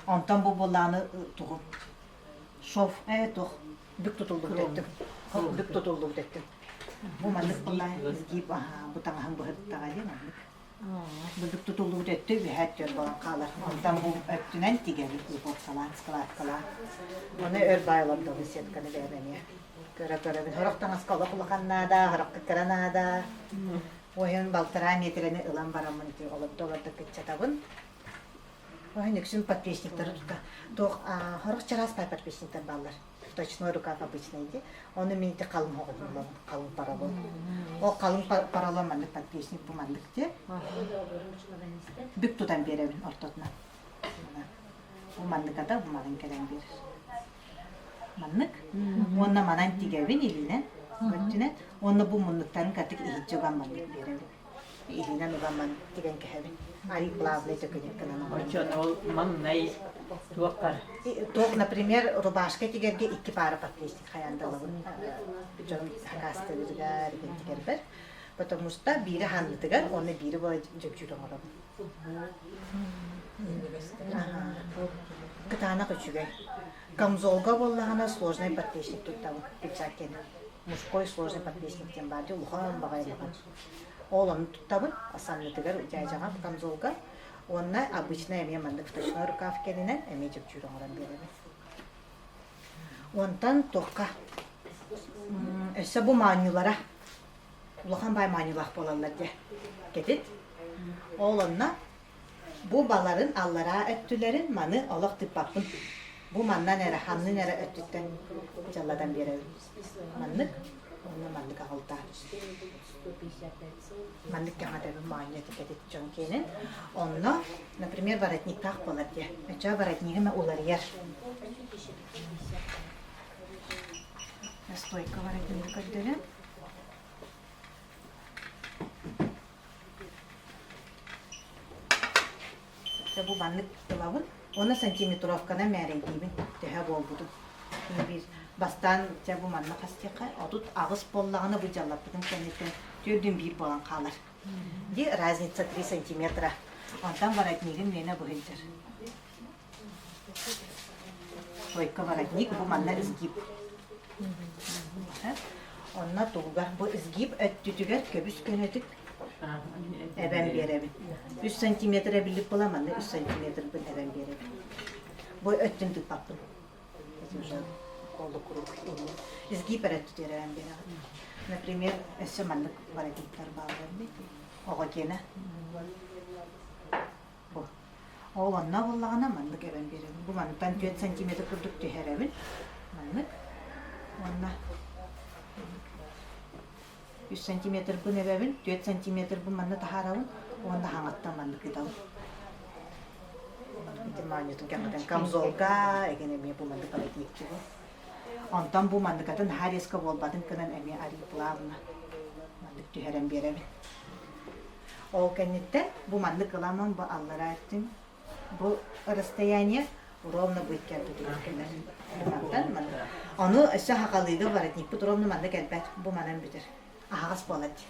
Онтон бу буоллааны тугу шов ээ туох бүк тутуллубут өттүм. Бүк тутуллубут өттүм. Бу маннык буоллаа изгиб аһаа бу таҥаһым быһыттаҕа дии маннык. Бу бүк тутуллубут өттө үөһээ өттүгэр буолан хаалар. Онтон бу өттүнэн тигэбит сборкалаан, складкалаан. Оны өр баай олордобун сетканы бэйэм эмиэ. Көрө-көрөбүн. Сорох таҥаска олох улахан наада, сорох кыра наада. Уоһун балтараа миэтэрэни ылан бараммын ити олордо-олордо кыччатабын. Оһон үксүн подписниктары тута. Туох хорох чараас пай подписниктар бааллар. Точной рукав обычный ди. Ону мин ити халыҥ оҕотун халыҥ поролон. Ол халыҥ поролон маннык подписник бу маннык ди. Бүк тутан биэрэбин ортотунан. Бу манныката бу манын кэлэн биэрэр. Маннык. Уонна манан тигэбин илиинэн. Өттүнэн. Уонна бу муннуктарын катык иһиччи уган маннык биэрэбин. Илиинэн угаммын тигэн кэһэбин. Арий плавный төкүнүк гынан Оччону ол маҥнай туоххар? Туох, например, рубашка тигэргэ икки пара подплечник хайаан да ылабын. Дьон сакаастыырыгар, тигэрбэр. Потому что биири ханнытыгар, уонна биири буола дьөпчүүр оҥоробун. Кытаанах үчүгэй. Камзолга буоллаҕына сложный подплечник туттабын, пиджак кэнэ. Мужской сложный подплечник диэн баар дии, улахан баҕайы улахан. Ол ону туттабын, саннытыгар дьээдьэҕэ камзолга уонна обычно эмиэ маннык вточной рукав кэнинэн эмиэ чөпчүүр оҥорон биэрэбин. Онтон туохха өссө бу моонньулара улахан баай моонньулаах буолаллар дьэ кэтит. Ол онно Бу баларын аллараа өттүлэрин маны олох тыыппаппын. Бу маннан эрэ, ханнын эрэ өттүттэн дьаллатан биэрэбин. Маннык уонна маннык аҕалтаан. Маннык кэҥэтэбин моонньу этикетит дьон киэнин. Онно, например, воротниктаах буолар диэ. Өчөө воротнигым уларыйар. Настойка воротнигы көрдөрөн. Дьэ бу маннык ылабын уонна сантиметровканан мээрэйдиибин төһө буолбутун. Биир бастаан дьэ бу манна хастыахха 38 буоллаҕына бу дьаллаппытын кэнниттэн түөрдүн биир буолан хаалар. Ди разница 3 сантиметра. Онтон воротнигын миэнэ бу сылдьар. Только воротник бу манна изгиб. Онно тугугар бу изгиб өттүтүгэр көбүс көнөтүк эбэн биэрэбин. 3 сантиметр эбиллик була манна 3 сантиметрбын эбэн биэрэбин. Бу өттүн тыппаппын. Это уже полукруг. Изгиб эрэ өттүтүгэр эбэн биэрэбин. Например, өссө маннык воротниктар бааллар Оҕо киэнэ. Бу. Ол онно буоллаҕына маннык эбэн биэрэбин. Бу мантан 4 сантиметр курдук түһэрэбин. Маннык. Уонна 3 сантиметрбын эбэбин, 4 сантиметрбын манна таһаарабын уонна хаҥаттан маннык ытабын. Ити моонньутун кэҥэтэн камзолга эгин эмиэ бу маннык воротникчи бу. Онтон бу манныкатын наһаа резко буолбатын гынан эмиэ арыы плавно маннык түһэрэн биэрэбин. Ол кэнниттэн бу маннык ыламан бу аллараа өттүн бу расстояние ровно бу икки ардытыгар кэлэр. Бу мантан маннык. Ону өссө хахалыыга воротникпыт ровно маннык элбэт. Бу манан бүтэр. Аһаҕас буолар дии.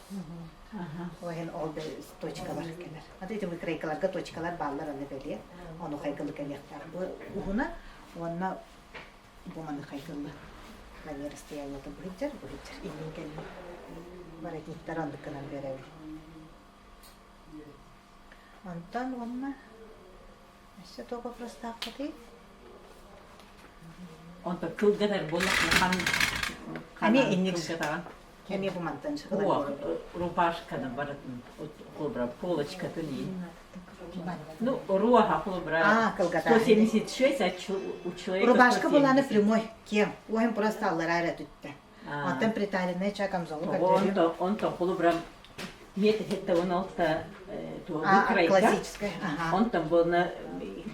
Ол иһин ол точкалар кэлэр. Аты ити выкройкаларга точкалар бааллар аны бэлиэ. Ону хайгылы кэлиэхтээх. Бу уһуна уонна бу маны хайгылы. Маны расстояниета быһыдьар, быһыдьар. Иннин кэлин воротниктар оннук гынан биэрэбин. Онтон уонна өссө туох вопростааххытый? Онтон кылгатар буоллаххына Эмиэ инник Эмиэ бу мантан рубашканы барытын холобура полочкатын и ну руаха холобура 176 а у человека Рубашка была на прямой кем уоһун просто аллараа эрэ түттэ Оттон приталенная ча камзолу көрдөрүм. Онтон холобура метр хетте 16 выкройка. Классическая. Онтон буолна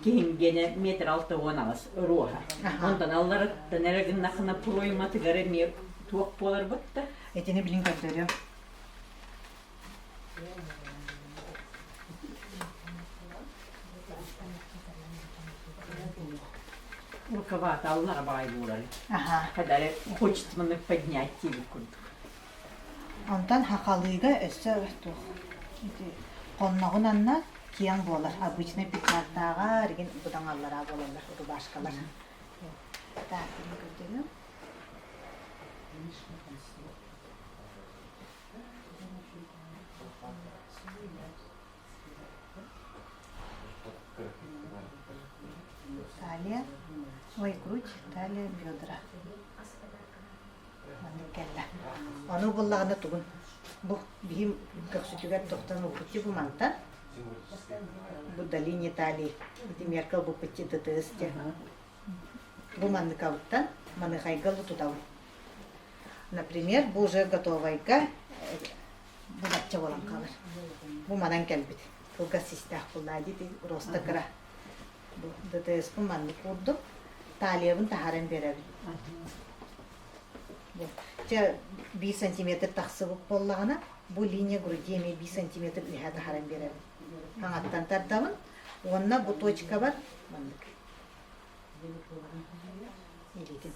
киһингене метр алта уон аҕыс руоха. Онтон алларыттан эрэ гыннахына пройматыгар эмиэ туох буолар бутта. Этини билин көрдөрүм. Рукавата аллара баай буолар. Когда хочется маннык поднять диэбит курдук. Онтон хахалыыга өссө туох ити хонноҕун анна киэҥ буолар. Обычный пиджактааҕар игин быдан аллараа буолаллар рубашкалар. Так, көрдөрүм. Талия, ой, грудь, талия, бедра. Маннык кэллэ. Ону буллаҕына тугун? Бу биһим көхсүтүгэр тохтон ылбыччы бу мантан. Бу долине талии. Ити мерка ылбыппытчы ДТС диэн. Бу манныкабыттан маныхайга тутабын. Например, бу уже готовайга бу бачча буолан хаалар. Бу манан кэлбит. Кылгас систээх буллаа дии роста кыра. Бу ДТС-пын маннык курдук талиябын таһааран биэрэбин. Бу чэ 1 сантиметр тахсыбыт буоллаҕына, бу линия груди эмиэ 1 сантиметр үөһэ таһааран биэрэбин. Хаҥаттан тардабын уонна бу точкабар маннык илиитин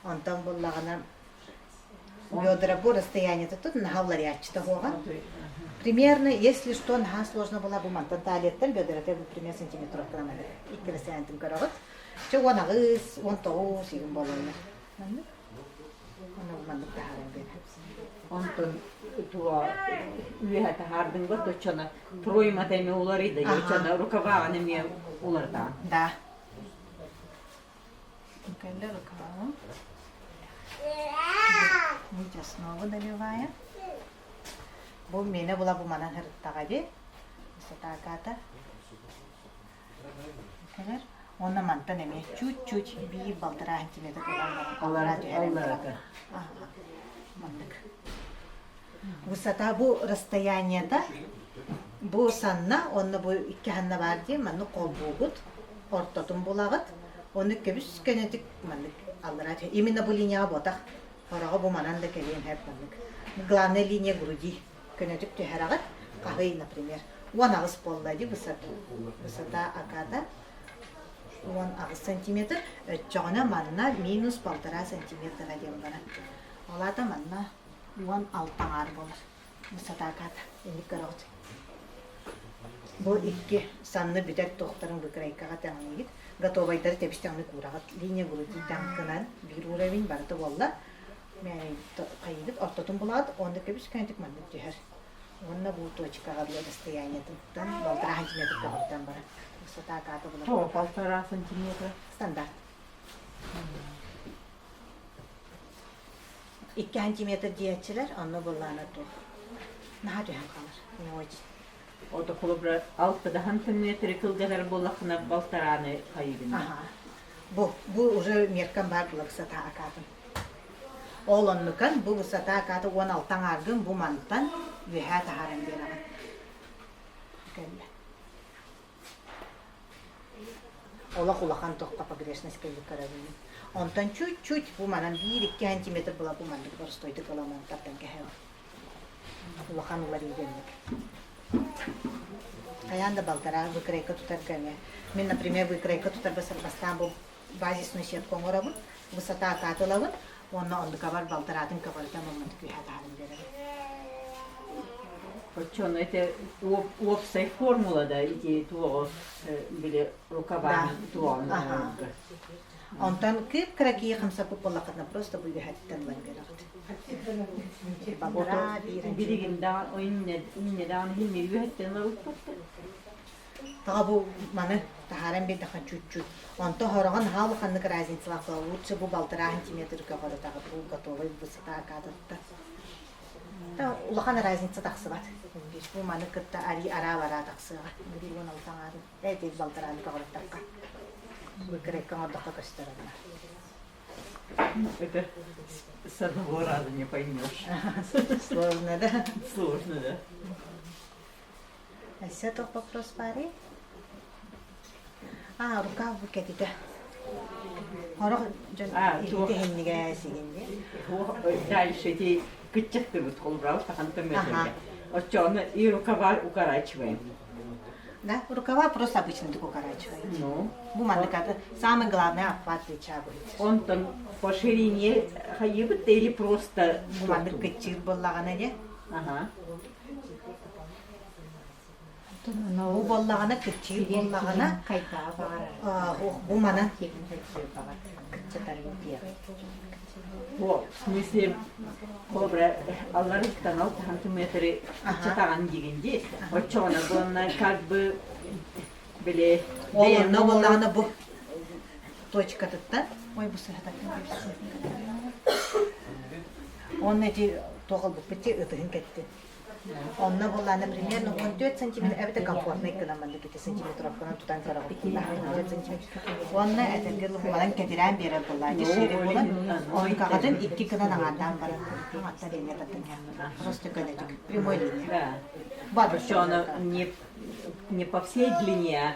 Онтон буллаҕына бедра бу расстояниета тут наһаа уларыйааччыта суоҕа. Примерно, если что, наһаа сложно была бу мантан талияттан бедрата бу примерно сантиметровканан икки расстояниетын көрөҕүт. Чэ 18, 19 игин буолаллар. Маннык. Онно маннык таһааран биэрэ. Онтон туо үөһэ таһаардыҥ ба точчоно проймата эмиэ уларыйда, оччоно рукаваҕын эмиэ уларытаҕын. Да. Кэллэ рукавам. Нить основу доливаем. Бу миэнэ була бу манан һырыттаҕа дии. Высота Кэлэр. Уонна мантан эмиэ чуть-чуть биир балтараа сантиметр ылан баран аллараа түһэрэн баран. Маннык. Высота бу расстояниета бу санна уонна бу икки санна баар дии маннык холбуугут ортотун булаҕыт ону көбүс көнөтүк маннык аллараа түһэ именно бу линияҕа буотах хороҕо бу манан да кэлиэн сөп маннык главная линия груди көнөтүк түһэрэҕит хаһый например 18 буолла дии высота высота аката 18 сантиметр өччөҕүнэ манна минус полтора сантиметра диэн баран ол аата манна 16 аҥаар буолар высота аката инник көрөҕүт бу икки санны бүтэр туохтарын выкройкаҕа тэҥниигит готовайдары тэбис тэҥник уураҕыт линия груди таҥкынан биир уровень барыта буолла хайыыбыт ортотун булаат уонна көбүс көнөтүк маннык түһэр уонна бу точкаҕа расстояниетыттан полтора сантиметр көҕүттэн баран высота аката булар О, полтора сантиметра. Стандарт. Икки сантиметр диэччилэр, онно былаана туох. Наһаа түһэн хаалар. Не очень. Ото холобура алтыда сантиметры кылгатар буоллаххына балтарааны хайыгын. Ага. Бу, бу уже меркам баар була высота акатын. Ол оннукан бу высота аката 16 аҥааргын бу мантан үөһээ таһааран биэрэҕин. Кэллэ. Олох улахан тохха погрешность кэлбит көрөбүн. Онтон чуть-чуть бу манан биир-икки сантиметр була бу маннык боростуойдук ыламан тардан кэһэҕин. Улахан уларыйыы дэнник. Хайаан да балтараа выкройка тутарга эмиэ. Мин, например, выкройка тутарга бастаан бу базисную сетку оҥоробун, высота акаат ылабын уонна оннукабар балтараатын көҕөрүтэн мамматы күүһэ таһааран биэрэбин. Оччону это уопсай формула да ити туоҕу били рукаван туоҕун оҥорорго. Онтон кып-кыракий хамсаппыт буоллаххытына просто бу үөһэттэн ылан биэрэҕит. Балтараа биир Билигин даҕан иннэ даҕаны иһин үөһэттэн ылбыппыт. Таҕа бу маны таһааран биэрдэххэ чуть-чуть. Онто хороҕо наһаа улаханнык разницалаах лучше бу балтараа сантиметр көҕөрөтөҕө бу готовый высота акаатытта. Улахан разница тахсыбат. Бу маны кытта ари араа-бараа тахсыаҕа. Биир 16 аҥаарын, эти балтарааны көҕөрөттөххө. Выкройка оҥордоххо көстөр онно. Это с одного раза не поймешь. Сложно, да? Сложно, да. Өссө туох вопрос баарый? А, рукав букетите. Хорох дьон илиитэ сигин Дальше эти кытчахтыбыт холбурабыт хахан төмөтөргө. Оччоҕуна и рукава укорачиваем. Да, рукава просто обычно так укорачиваем. Ну. Бу маннык самое главное обхват плеча будет. Онтон по ширине хайыбыт или просто Бу маннык кытчыыр буоллаҕына дьэ. Ага. Бу буоллаҕына кыччыыр буоллаҕына бу мана О, в смысле, кобра алларыттан 6 сантиметры кыччатаҕын диигин дии. Оччоҕуна буонна как бы били Ол онно буоллаҕына бу точкатыттан ой бу сыһататтан Онно ити туох ылбыппыт ти ытыһын кэттин. Онно буоллаҕына примерно 14 сантиметр эбэтэр комфортный гынан маннык ити сантиметровканан тутан көрөҕүт 14 сантиметр. Уонна этэргэ манан кэтирээн биэрэр буоллаа шире буолан онкаҕытын икки гынан аҥаардаан баран аттан линия таттан просто көнөтүк прямой линия. Да. Причем не не по всей длине, а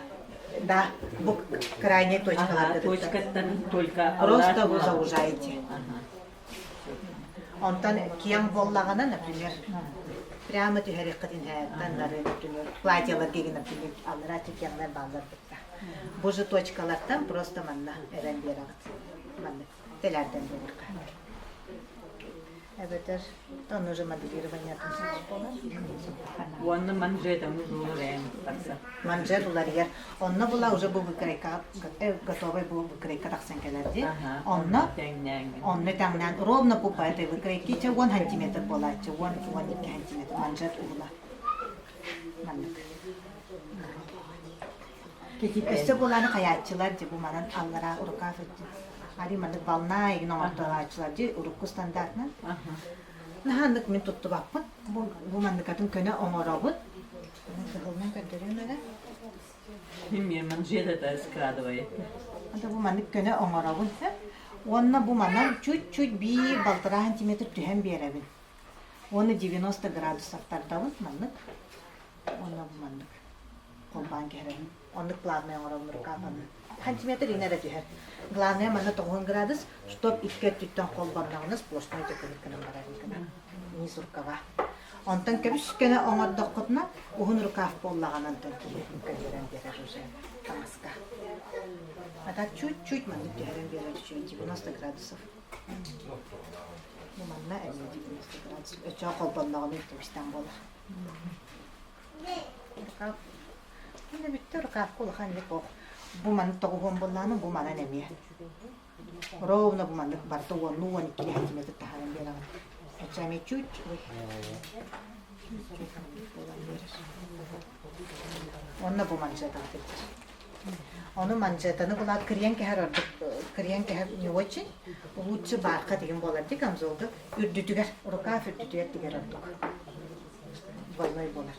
Да, бу крайняя точкаларга точкаттан только Просто вы заужаете. Онтон киэҥ буоллаҕына, например, прямо түһэриэххитин таҥнары, например, платьеларга например, аллараа киэҥнэр бааллар бытта. Бу же точкалартан просто манна эбэн биэрэҕит. Маннык тэлээрдэн биэриэххэ. Эбэтэр он уже моделирование буолар. Уонна манжетом узулурээн тахса. Манжет уларыйар. Онно була уже бу выкройка готовый бу выкройка тахсан кэлэр дии. Онно онно тэҥнээн ровно по этой выкройке чэ 10 сантиметр буолааччы, 10-12 сантиметр манжет угула. Маннык. Өссө буолааны хайааччылар дьэ бу манан аллараа рукав ари маннык волна игин оҥортолааччылар дьи урукку стандартынан. Наһааннык мин туттубаппын. Бу, бу манныкатын көнө оҥоробун. Кыһылынан көрдөрүөм эрэ. Эмиэ манжет это скрадывает. Ата бу маннык көнө оҥоробун. Уонна бу манан чуть-чуть биир балтараа сантиметр түһэн биэрэбин. Уонна 90 градусов тардабын маннык. Уонна бу маннык холбоон кэһэрэбин. Оннук плавный оҥоробун рукаваны. Сантиметр инэ эрэ түһэр. Главное манна 90 градус, чтоб икки өттүттэн холбонноҕуна сплошной төкүнүк гынан барар гына. Низ рукава. Онтон көбүс-көнө оҥордоххутуна уһун рукав буоллаҕына онтон киһи көннөрөн биэрэр уже таҥаска. А так чуть-чуть маннык түһэрэн биэрэр үчүгэй 90 градусов. Бу манна эмиэ 90 градусов. Өчөө холбонноҕуна үтүмүстэн буолар. Рукав. Мин бүттэ рукавка улахан илик ох. Бу маннык тоҕуһуон буоллаҕына бу манан эмиэ. Ровно бу маннык барыта уоннуу 12 сантиметр таһааран биэрэҕин. Оччо эмиэ чуть ой. Буолан биэрэр. Онно бу манжетаҕа сылдьар. Ону манжетаны булаат кырыйан кэһэр ордук кырыйан кэһэр не очень. Лучше баарха деген буолар дии камзолга үрдүтүгэр рукав үрдүтүгэр тигэр ордук. Двойной буолар.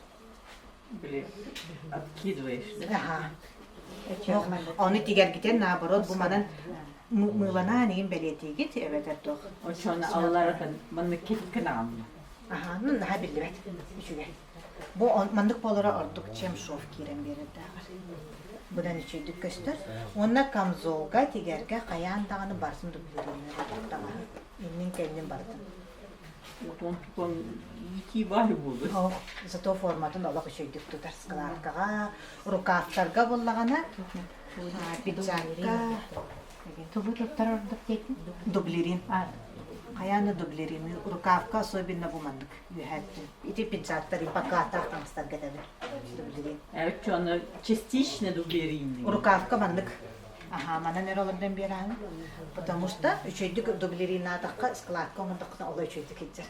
Били откидываешь, да? Аха. Ону тигэргитин наоборот бу манан мыыланаан игин бэлиэтиигит эбэтэр туох. Оччону алларатын маннык киткин аҕамна. Аха, ну наһаа биллибэт. Үчүгэй. Бу маннык буолара ордук, чем шов киирэн биэрэрдээҕэр. Быдан үчүгэйдик көстөр. Уонна камзолга тигэргэ хайаан даҕаны барытын дублированнай таҥаһы. Иннин-кэннин барытын. Отон тутан иитии баар буолуо. Ох, зато форматын олох үчүгэйдик тутар складкаҕа, рукавтарга буллаҕына, пиджакка Тугу туттар ордук диэтин? Дублерин. Хайаан да дублерины. Рукавка особенно бу маннык үөһээттин. Ити пиджактар ипакаатаах таҥастарга этэбин. Дублерин. Оччону частично дублеринный. Рукавка маннык. Аха, манан эрэ олордон биэрэҕин. Потому что үчүгэйдик дублеринаатахха складка оҥордоххуна оло үчүгэйдик илдьэр.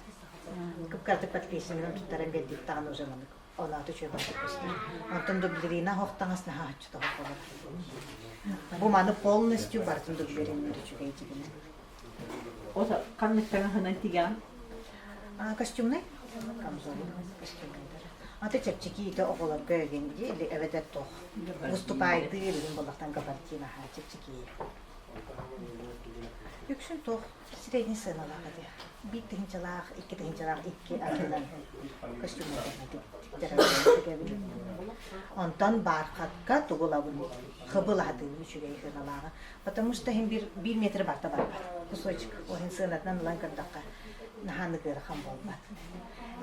Кып-кыратык подписаннан туттаран биэрдиктаҕына уже маннык Оноото үчүгэй бардык көстөр. Онтон дублерина оһох таҥас наһаа оччото оһох болар. Бу маны полностью барытын дублериннэр үчүгэй дьигинэ. Ото ханнык таҥаһынан тигэҕин? Костюмнай? Камзол костюмнайдар. Аты чэпчэки ити оҕолорго эгин или эбэтэр туох выступайдыыр игин боллахтан габардин аһаа чэпчэки. Үксүн туох Средний сыаналаах этэ. Биир тыһыынчалаах, икки тыһыынчалаах икки ардынан костюмнарбын. Онтон бархатка тугу ылабын? Хыбыл аһатыыбын үчүгэй сыаналааҕа. Потому что иһин биир, биир метр барта барбат. Кусочек оһин сыанатынан ылан көрдөххө, наһаа ыарахан буолбат.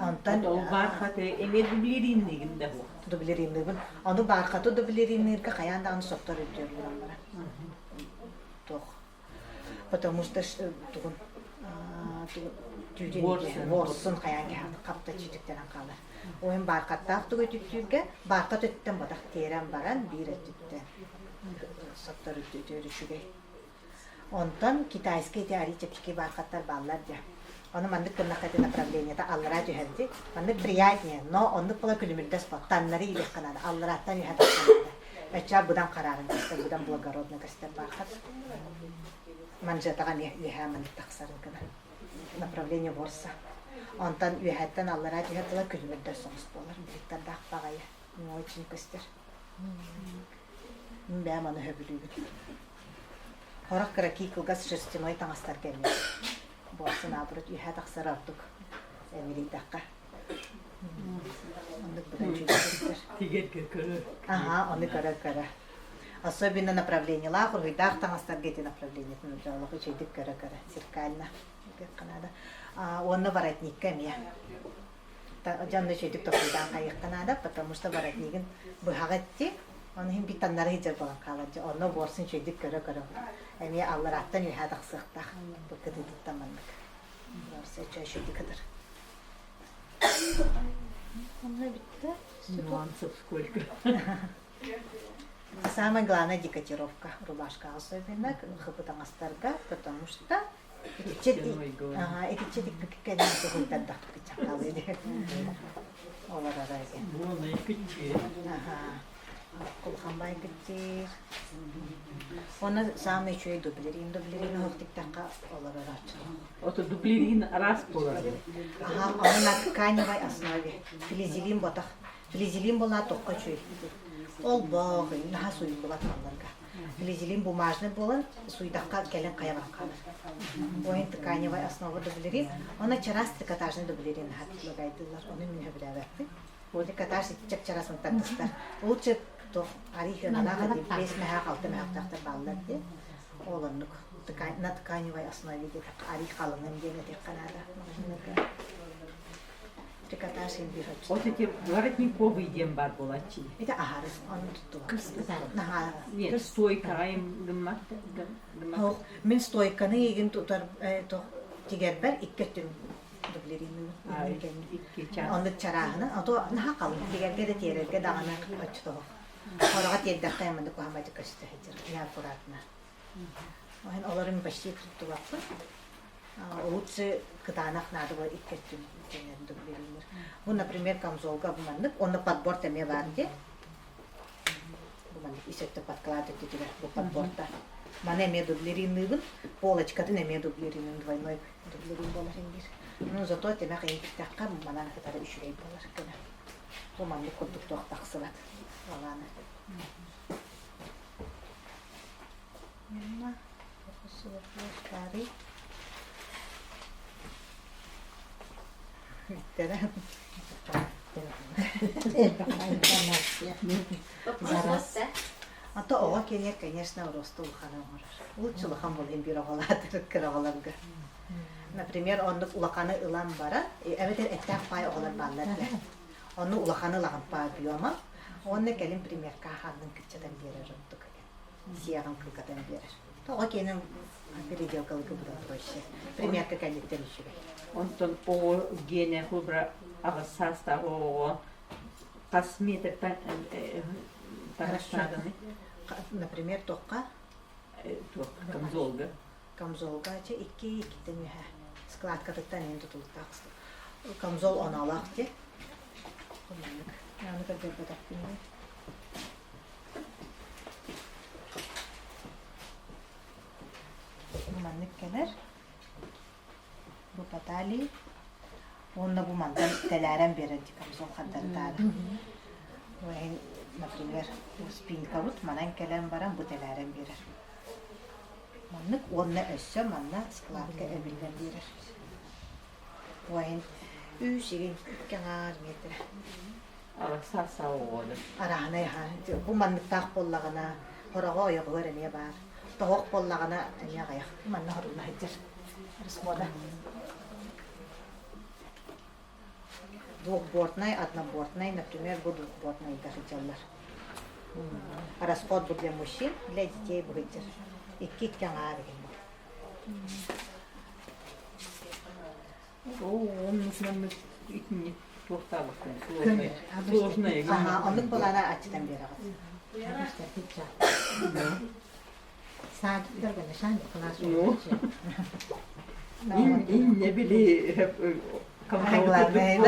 Онтон Ол бархаты эмиэ дублеринныгын да буо. Дублеринныыбын. Ону бархаты дублеринныырга хайаан даҕаны соттор үрдүөр буолан баран. Туох Потому что тугун ворсун хайаан кэһэн хапта чүтүктэнэн хаалар. Ойун баархаттаах тугу түттүүргэ баархат өттүттэн батах тиэрэн баран биир өттүттэн соттор үтүөр үчүгэй. Онтон китайскай ити арий чэпчэки баархаттар бааллар дьэ. Ону маннык гыннахха ити направлениета аллараа түһэрди. Маннык приятнее, но оннук була күлүмүрдэс бо таннары иилиэххэ наада, алларааттан үһэ тахсан наада. Өччөө быдан хараарын көстөр, быдан благородно көстөр баархат. Манжетаҕа эмиэ үөһээ маннык тахсарын гына. Направление ворса. Онтон үөһээттэн аллараа түһэр тыла күлүмүрдэс соҕус буолар. Биликтардаах баҕайы. Очень көстөр. Мин бэйэм аны сөбүлүүбүн. Хорох кыракий кылгас шерстяной таҥастар кэллэ. Буолсын наоборот үөһээ тахсар ордук эмирийдэххэ. Оннук быдан үчүгэй Тигэргэ көрөр. Аха, ону көрө-көрө. Особенно направлениелаах, уруһуйдаах таҥастарга ити направлениетын олох үчүгэйдик көрө-көрө, зеркально наада. Уонна воротникка эмиэ. Дьонно үчүгэйдик толкуйдаан хайыахха наада, потому что воротнигын быһаҕа итти, ону иһин бит таннары сылдьар буолан хаалар. Онно буорсун үчүгэйдик көрө-көрө. Эмиэ алларааттан үөһээ тахсыахтаах. Бу кытыытыттан маннык. Буорса үчүгэйдик кытар. Онно бүттэ. Нюансов сколько. Самое главное декотировка рубашкаҕа особенно хыбы таҥастарга, потому что итиччэ тикпиккэ туһуйтардахпыт чакалы олорор Буолай күччү. Улахан байгыттыыр. Оны самый үчүгэй дублерин, дублерин оһох тиктахха олорор Ото дублерин араас буолар. Аха, ону на тканевой основе. Флизелин ботах. Флизелин була тоққа үчүгэй. Олбох, наһаа суйуллубат малларга. Флизелин бумажный буолан суйдахха кэлин хайа баран хаалар. Ойын тканевой основа дублерин. Оны чараас трикотажный дублерин наһаа предлагайдылар. Оны мин сөбүлээбэппин. Трикотаж чап-чараас тардыстар. Лучше туох арий хыналаах бес мэһээх, алта мэһэхтаахтар бааллар дии. Ол оннук на тканевой основе диэтэххэ арий халыҥын диэн этиэххэ наада. Трикотаж биир Вот эти воротниковый диэн бар буолааччы. Это аһары ону туттубат. Наһаа. Нет, стойкаҕа гыммат Ох, мин стойканы игин тутар тигэрбэр икки өттүн дублеринныыбын. Оннук чарааһына, а то наһаа халыҥ тигэргэ да тиэрэргэ даҕаны оччотоох. Хороҕо тиэрдэххэ маннык куһаҕан көстө сылдьар, неаккуратно. Оһен олорун почти туттубаппын. Лучше кытаанах наада буолар икки өттүн дублериннир. Бу, например, камзолга бу маннык, онно подборт эмиэ баар дии. Бу маннык ис өттө подклад өттүтүгэр бу подборта. Маны эмиэ дублеринныыбын, полочкатын эмиэ дублеринныыбын, двойной дублерин буолар ингир. Ну, зато тимэх иһиттэххэ манан кытары үчүгэй буолар гына. Бу маннык курдук туох тахсыбат. Алааны. Старый. Бүттэрэ. Элбэх информация. Вопрос да? А то оҕо киэнигэр, конечно, роста улаханы оҥорор. Лучше улахан буолуон биир оҕолоотор кыра оҕолорго. Например, оннук улаханы ылан баран, эбэтэр эттээх паай оҕолор бааллар этэ. Онну улаханы ылаҕын по объема, уонна кэлин примерка ханнын кыччатан биэрэр ордук. Сиэҕин кылгатан биэрэр. Тоҕо киэнин переделкалыгы будан проще. Примерка кэнниттэн үчүгэй. Онтон оҕо гиэнэ холобура аҕыс саастаах оҕоҕо хас метртан таҥастааҕыный? Например, туохха? Туох камзолга. Камзолга чэ икки иккиттэн үһэ. Складкатыттан эҥин тутулуктаах камзол оноолоох дии. Маннык. Аны көрдөрбөтөхпүн. Маннык кэлэр. Бу Паталий. Уонна бу мантан тэлээрэн биэрэр дии камзол хардары-таары. Ол иһин, например, спинкабыт манан кэлэн баран бу тэлээрэн биэрэр. Маннык уонна өссө манна складка эбиллэн биэрэр. Ол иһин үс игин икки аҥаар метрэ. Арааһынай аһа. Бу манныктаах буоллаҕына, хороҕо ойоҕугар эмиэ баар. Тоһох буоллаҕына эмиэ аҕыйах. Манна хорулла сылдьар. Расхода. Двухбортнай, однобортнай, например, бу двухбортнайдар сылдьаллар. Расход бу для мужчин, для детей бу сылдьар. Икки икки аҥаар игин бу. Оо, оннук маннык итинник туохтаабаккын сложная. Сложная. Ага, оннук былаана аччытан биэрэҕит. Инне били Главное,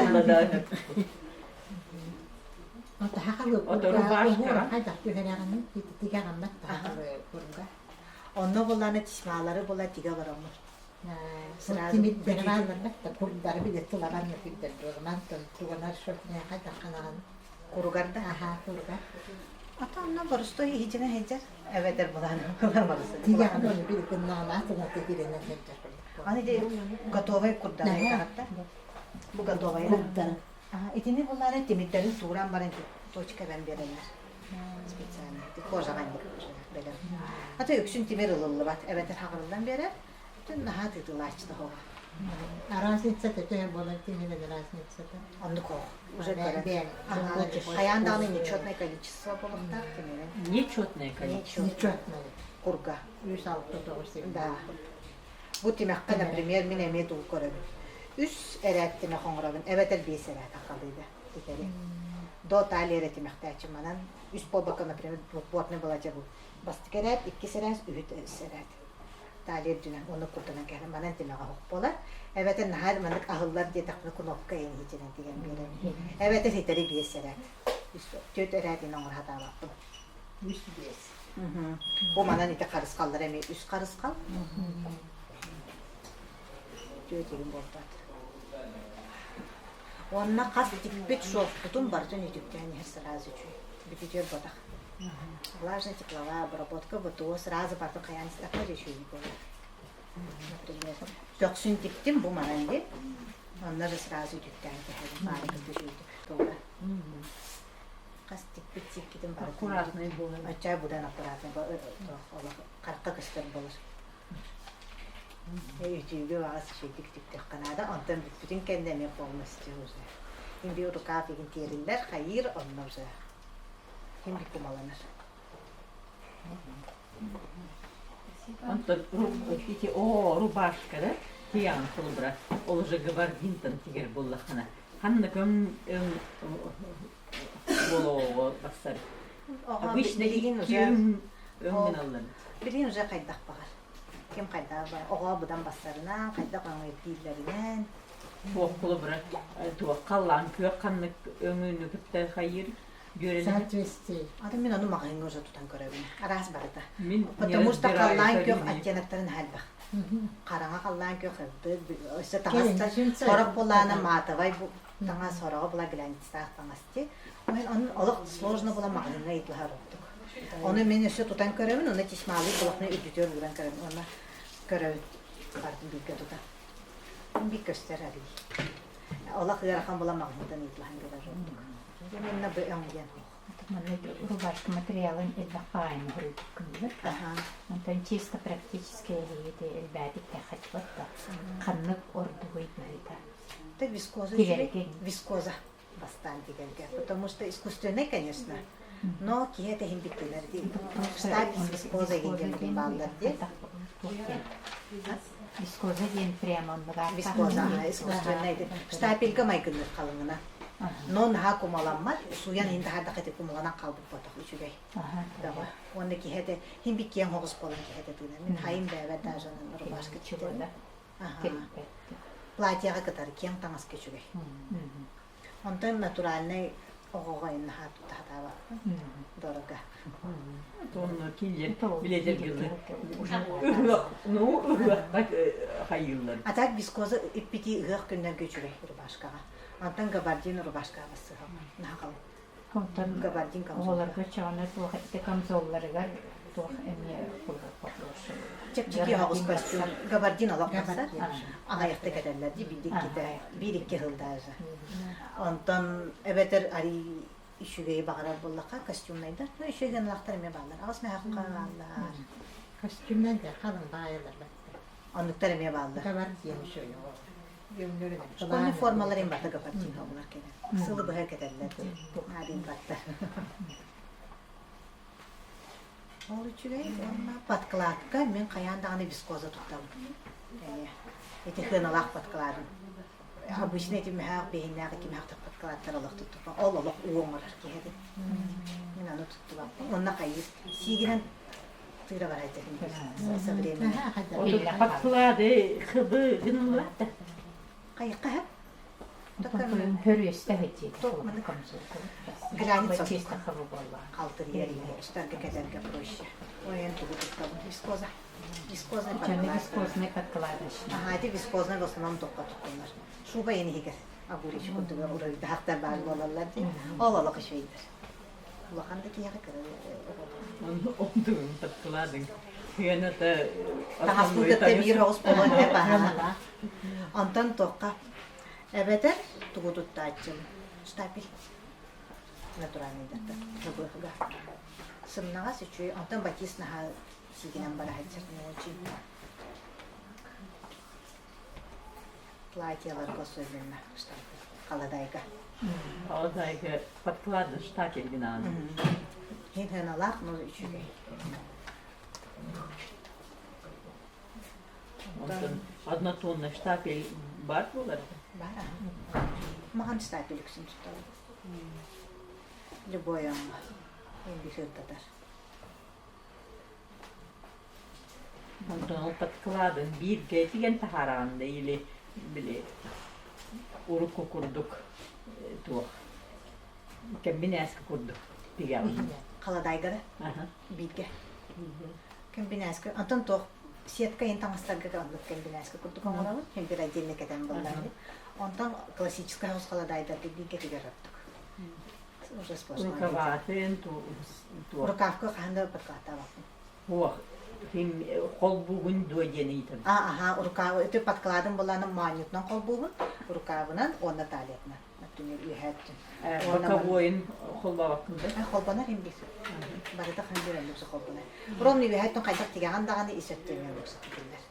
Онно буллаана тисмаалары була тигэ олороммут. Сразу Куругар да? Ата онно боростуой иһитинэ сылдьар. Эбэтэр булаан Аны ити готовай курдары таҕатта. Бу готовай. Итини буллаары тимирдэрин сууран баран точка эбэн биэрэллэр. Специально. Кожаҕа бэлэм. Ата үксүн тимир ылыллыбат. Эбэтэр хаҕырыллан биэрэр. Бүтүн наһаа тыытылааччыта хоҕо. Разница төһө буолар тимирин разницата? Оннук оҕо. Уже көрөн. Хайаан даҕаны нечетное количество буолуохтаах тимирин. Нечетное количество. Нечетное. Курга. Үс алта тоҕус Да. Бу тимэххэ, например, мин эмиэ тул көрөбүн. Үс эрээт тимэх оҥоробун, эбэтэр биэс эрээт ахалыыга титэри. До талия эрэ тимэхтээччи манан үс буолбакка, например, двухбортный была дьэ бу. Бастакы эрээт, иккис эрээт, үһүс эрээт. Талия үрдүнэн уонна курданан кэһэн манан тимэҕэ оһох буолар. Эбэтэр наһаа маннык аһыллар диэтэхпинэ кнопка иһитинэн тигэн биэрэр. Эбэтэр ситэри биэс эрээт. Үс түөрт эрээтин оҥоро сатаабаппын. Үс биэс. Бу манан ити харысхаллар эмиэ үс харысхал. Түөрт игин буолбат. Уонна хас тикпит шовпутун барытын үтүктээн иһэр сразу үчүгэй. Бүтүтүөр ботах. Влажная тепловая обработка ВТО сразу барытын хайаан истэххэ үчүгэй буолар. Например, көхсүн тиктим бу манан дии. Онно же сразу үтүктээн кэһэбин баарыгын үчүгэйдик туора. Хас тикпит сиккитин барытын Аккуратный буолар. Оччой будан аккуратный олох харахха көстөр буолар. Үтүүгү баҕас үчүгэйдик үтүктүөххэ наада. Онтон бүппүтүн кэннэ эмиэ полностью уже. Имби рукав игин тиэриллэр, хайыыр, онно уже ким кумаланар. Онтон ити оо рубашка да тигаҕын холобура ол уже габардинтан тигэр буоллаххына ханна көҥ өҥ болоҕо барсар обычно Билигин икки уже өҥ өҥ гыналлар билигин уже хайдах баҕар. Ким хайдах баҕар. Оҕо быдан бассарынан, хайдах өҥөйдүүллэринэн. Туох холобура туох халлаан күөх ханнык өҥүнү кытта хайыыр дьүөрэлэһэр Соответствие. Аты мин ону маҕаһыыҥҥа уже тутан көрөбүн. Араас барыта. Мин не Потому что разбираюсь халлаан күөх Алина. оттеноктарын элбэх. Хараҥа халлаан күөх ырдык, өссө таҥастар Кэлин сорох булаана матовай таҥас, сороҕо була глянецтаах таҥас дии. Ол олох сложно була маҕаһыыҥҥа ыйыталаһар ордук. Ону мин өссө тутан көрөбүн, уонна тисмаалыы кулахны үрдүтүөр ууран көрөбүн, уонна көрөбүн. Бардым бииргэ тута. Биир көстөр арый. Олох ыарахан була маҕаһыынтан ыытылаһан көрөр ордук. Манна бу өҥ диэн Манна рубашка материалын элбэх баайын хоруйбуккун да. Онтон чисто практически эһиги элбээтик тэххэтибат да. Ханнык ордугуй быһыыта? Это вискоза үчүгэй. Вискоза бастаан тигэргэ. Потому что искусственный, конечно. Но киһи тэһин биттилэр дии. Штаб вискоза диэн бааллар дии. Вискоза диэн прямо оннуга. Вискоза, искусственный. Штапельга майгынныр халыҥына. Но наһаа кумаламмат, суйан иһин таһаардах ити кумаланан хаалбыт ботох үчүгэй. Бөҕө. Уонна киһи этэ, хин бик киэҥ хоҕус буолан киһи этэ тыына. Мин хайым бэйэбэр даже рубашка читэн. Платьяҕа кытары киэҥ таҥаска үчүгэй. Онтон натуральнай оҕоҕо наһаа тута сатаабаппын. Дорого. Онно киллер билетергылы ыһыах, ну ыһыахха хайыыллар. А так вискоза иппити ыһыах күннэргэ үчүгэй рубашкаҕа. Онтон габардин рубашкаҕа бассыһам. Наһаа халыҥ. Онтон габардин камзол. Оҕолорго чаҕына туох ити камзолларыгар туох эмиэ Чэпчэки оҕус костюм. Габардин олох тахсар. Аҕайахта кэтэллэр дии биир иккитэ, биир икки сыл даже. Онтон эбэтэр арий үчүгэйи баҕарар буоллахха костюмнайдар. Ну үчүгэй гыналахтар эмиэ бааллар. Аҕыс мөһөххө бааллар. Костюмнайдар халыҥ баайалар баттар. Оннуктар эмиэ бааллар. Габардин үчүгэй Школьный формалар им бата габардин олар кэлэн. Сылы быһа кэтэллэр. Наадын баттар. Ол үчүгэй уонна подкладка мин хайаан даҕаны вискоза туттабын. Эмиэ. Ити хыаналаах подкладым. Обычно ити мөһөөх биһиннээх ики мөһөөхтөх подкладтар олох туттубаппын. Ол олох уу оҥорор киһи эбит. Мин аны туттубаппын. Онно хайыыр сиигинэн тыыра барар этим со временем. Подклады хыбы гыналлар да. Хайыкка хэп? Хөрүөстэ хэтиит. Глянец Халтырыйар устарга кэтэргэ проще. Ой, эн тугу туттабын? Вискоза. Вискозный подклад. Вискозный подкладочный. Ага, ити вискозный в основном токко туттулар. Шуба эн иһигэр огуречек курдуга уруйдаахтар баар буолаллар дии. Ол олох үчүгэйдэр. Улахан да киһиэхэ кыра оҕолор. Онтугун подкладыҥ. Хыаната Таһаспын кытта биир оҕус буолуон сөп аһаа. Онтон туохха эбэтэр тугу туттааччым штапель натуральныйдарда ХБХ-га. Сымнаҕас үчүгэй, онтон батист наһаа сиигинэн бара сылдьар не очень. Платьеларга особенно штапель, халадайга. Халадайга подкладыш штапель гынаан. Хин хыналаах, но үчүгэй. Онтон однотонный штапель бар буолар? Бар. Махан штапель үксүн туттабын. Любой оҥо. Эми сырдатар. Онтон ол подкладын бииргэ тигэн таһаараҕын да или били урукку курдук туох кэмбинээски курдук тигэҕин. Халадаайга да бииргэ. Кэмбинээски. Онтон туох сетка ин таҥастарга оннук кэмбинээски курдук оҥоробун. Биир отдельно кэтэн буллаҕын. Онтон классическай хос халадаайдарга бииргэ тигэр ордук. Уже сплошной. Рукаватын туох. Рукавка хаһан да подкладтаабаппын. Туох холбуугун дуо диэн ыйытабын. А, аха, рукав, ити подкладым буланым моонньутунан холбуубун, рукавынан уонна талиятынан. Например, үөһээ өттүн. Боковойун холбообоккун да? Холбонор им бир. Барыта хан бир оннук холбонор. Ровно үөһээ өттүн хайдах тигэҕин даҕаны ис өттүн оннук тигиллэр.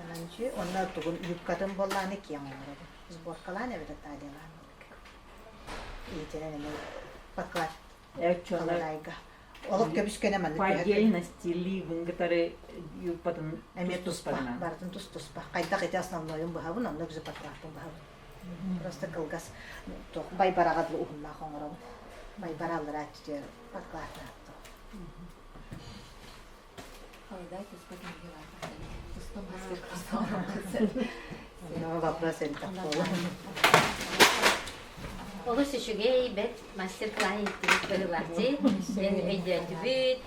Ананчы, онно тугун юбкатын боллааны киэҥ оҥоробун. Сборкалаан эбэтэр талиялаан. Иитинэн эмэ подклад Халадаайга. Олох көбүскэнэ маннык По отдельности либын кытары юбкатын эмиэ туспа, барытын тус-туспа. Хайдах ити основнойун быһабын, оннук же подкладпын быһабын. Просто кылгас туох байбараҕа дылы уһуннаах оҥоробун. Байбара аллараа түтүөр подкладнаах Халадаай туспа кинигэ баар. Туспа мастер Вопрос элбэх буолар. Олус үчүгэй бэрт мастер-класс иһиттибит быһыылаахчы. Дэн өйдөөтүбүт,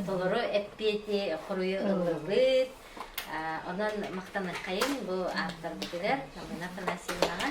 толору эппиэти хоруйу ыллыбыт. Онон махтаныаххайыҥ бу ааптарбытыгар Намына Афанасьевнаҕа.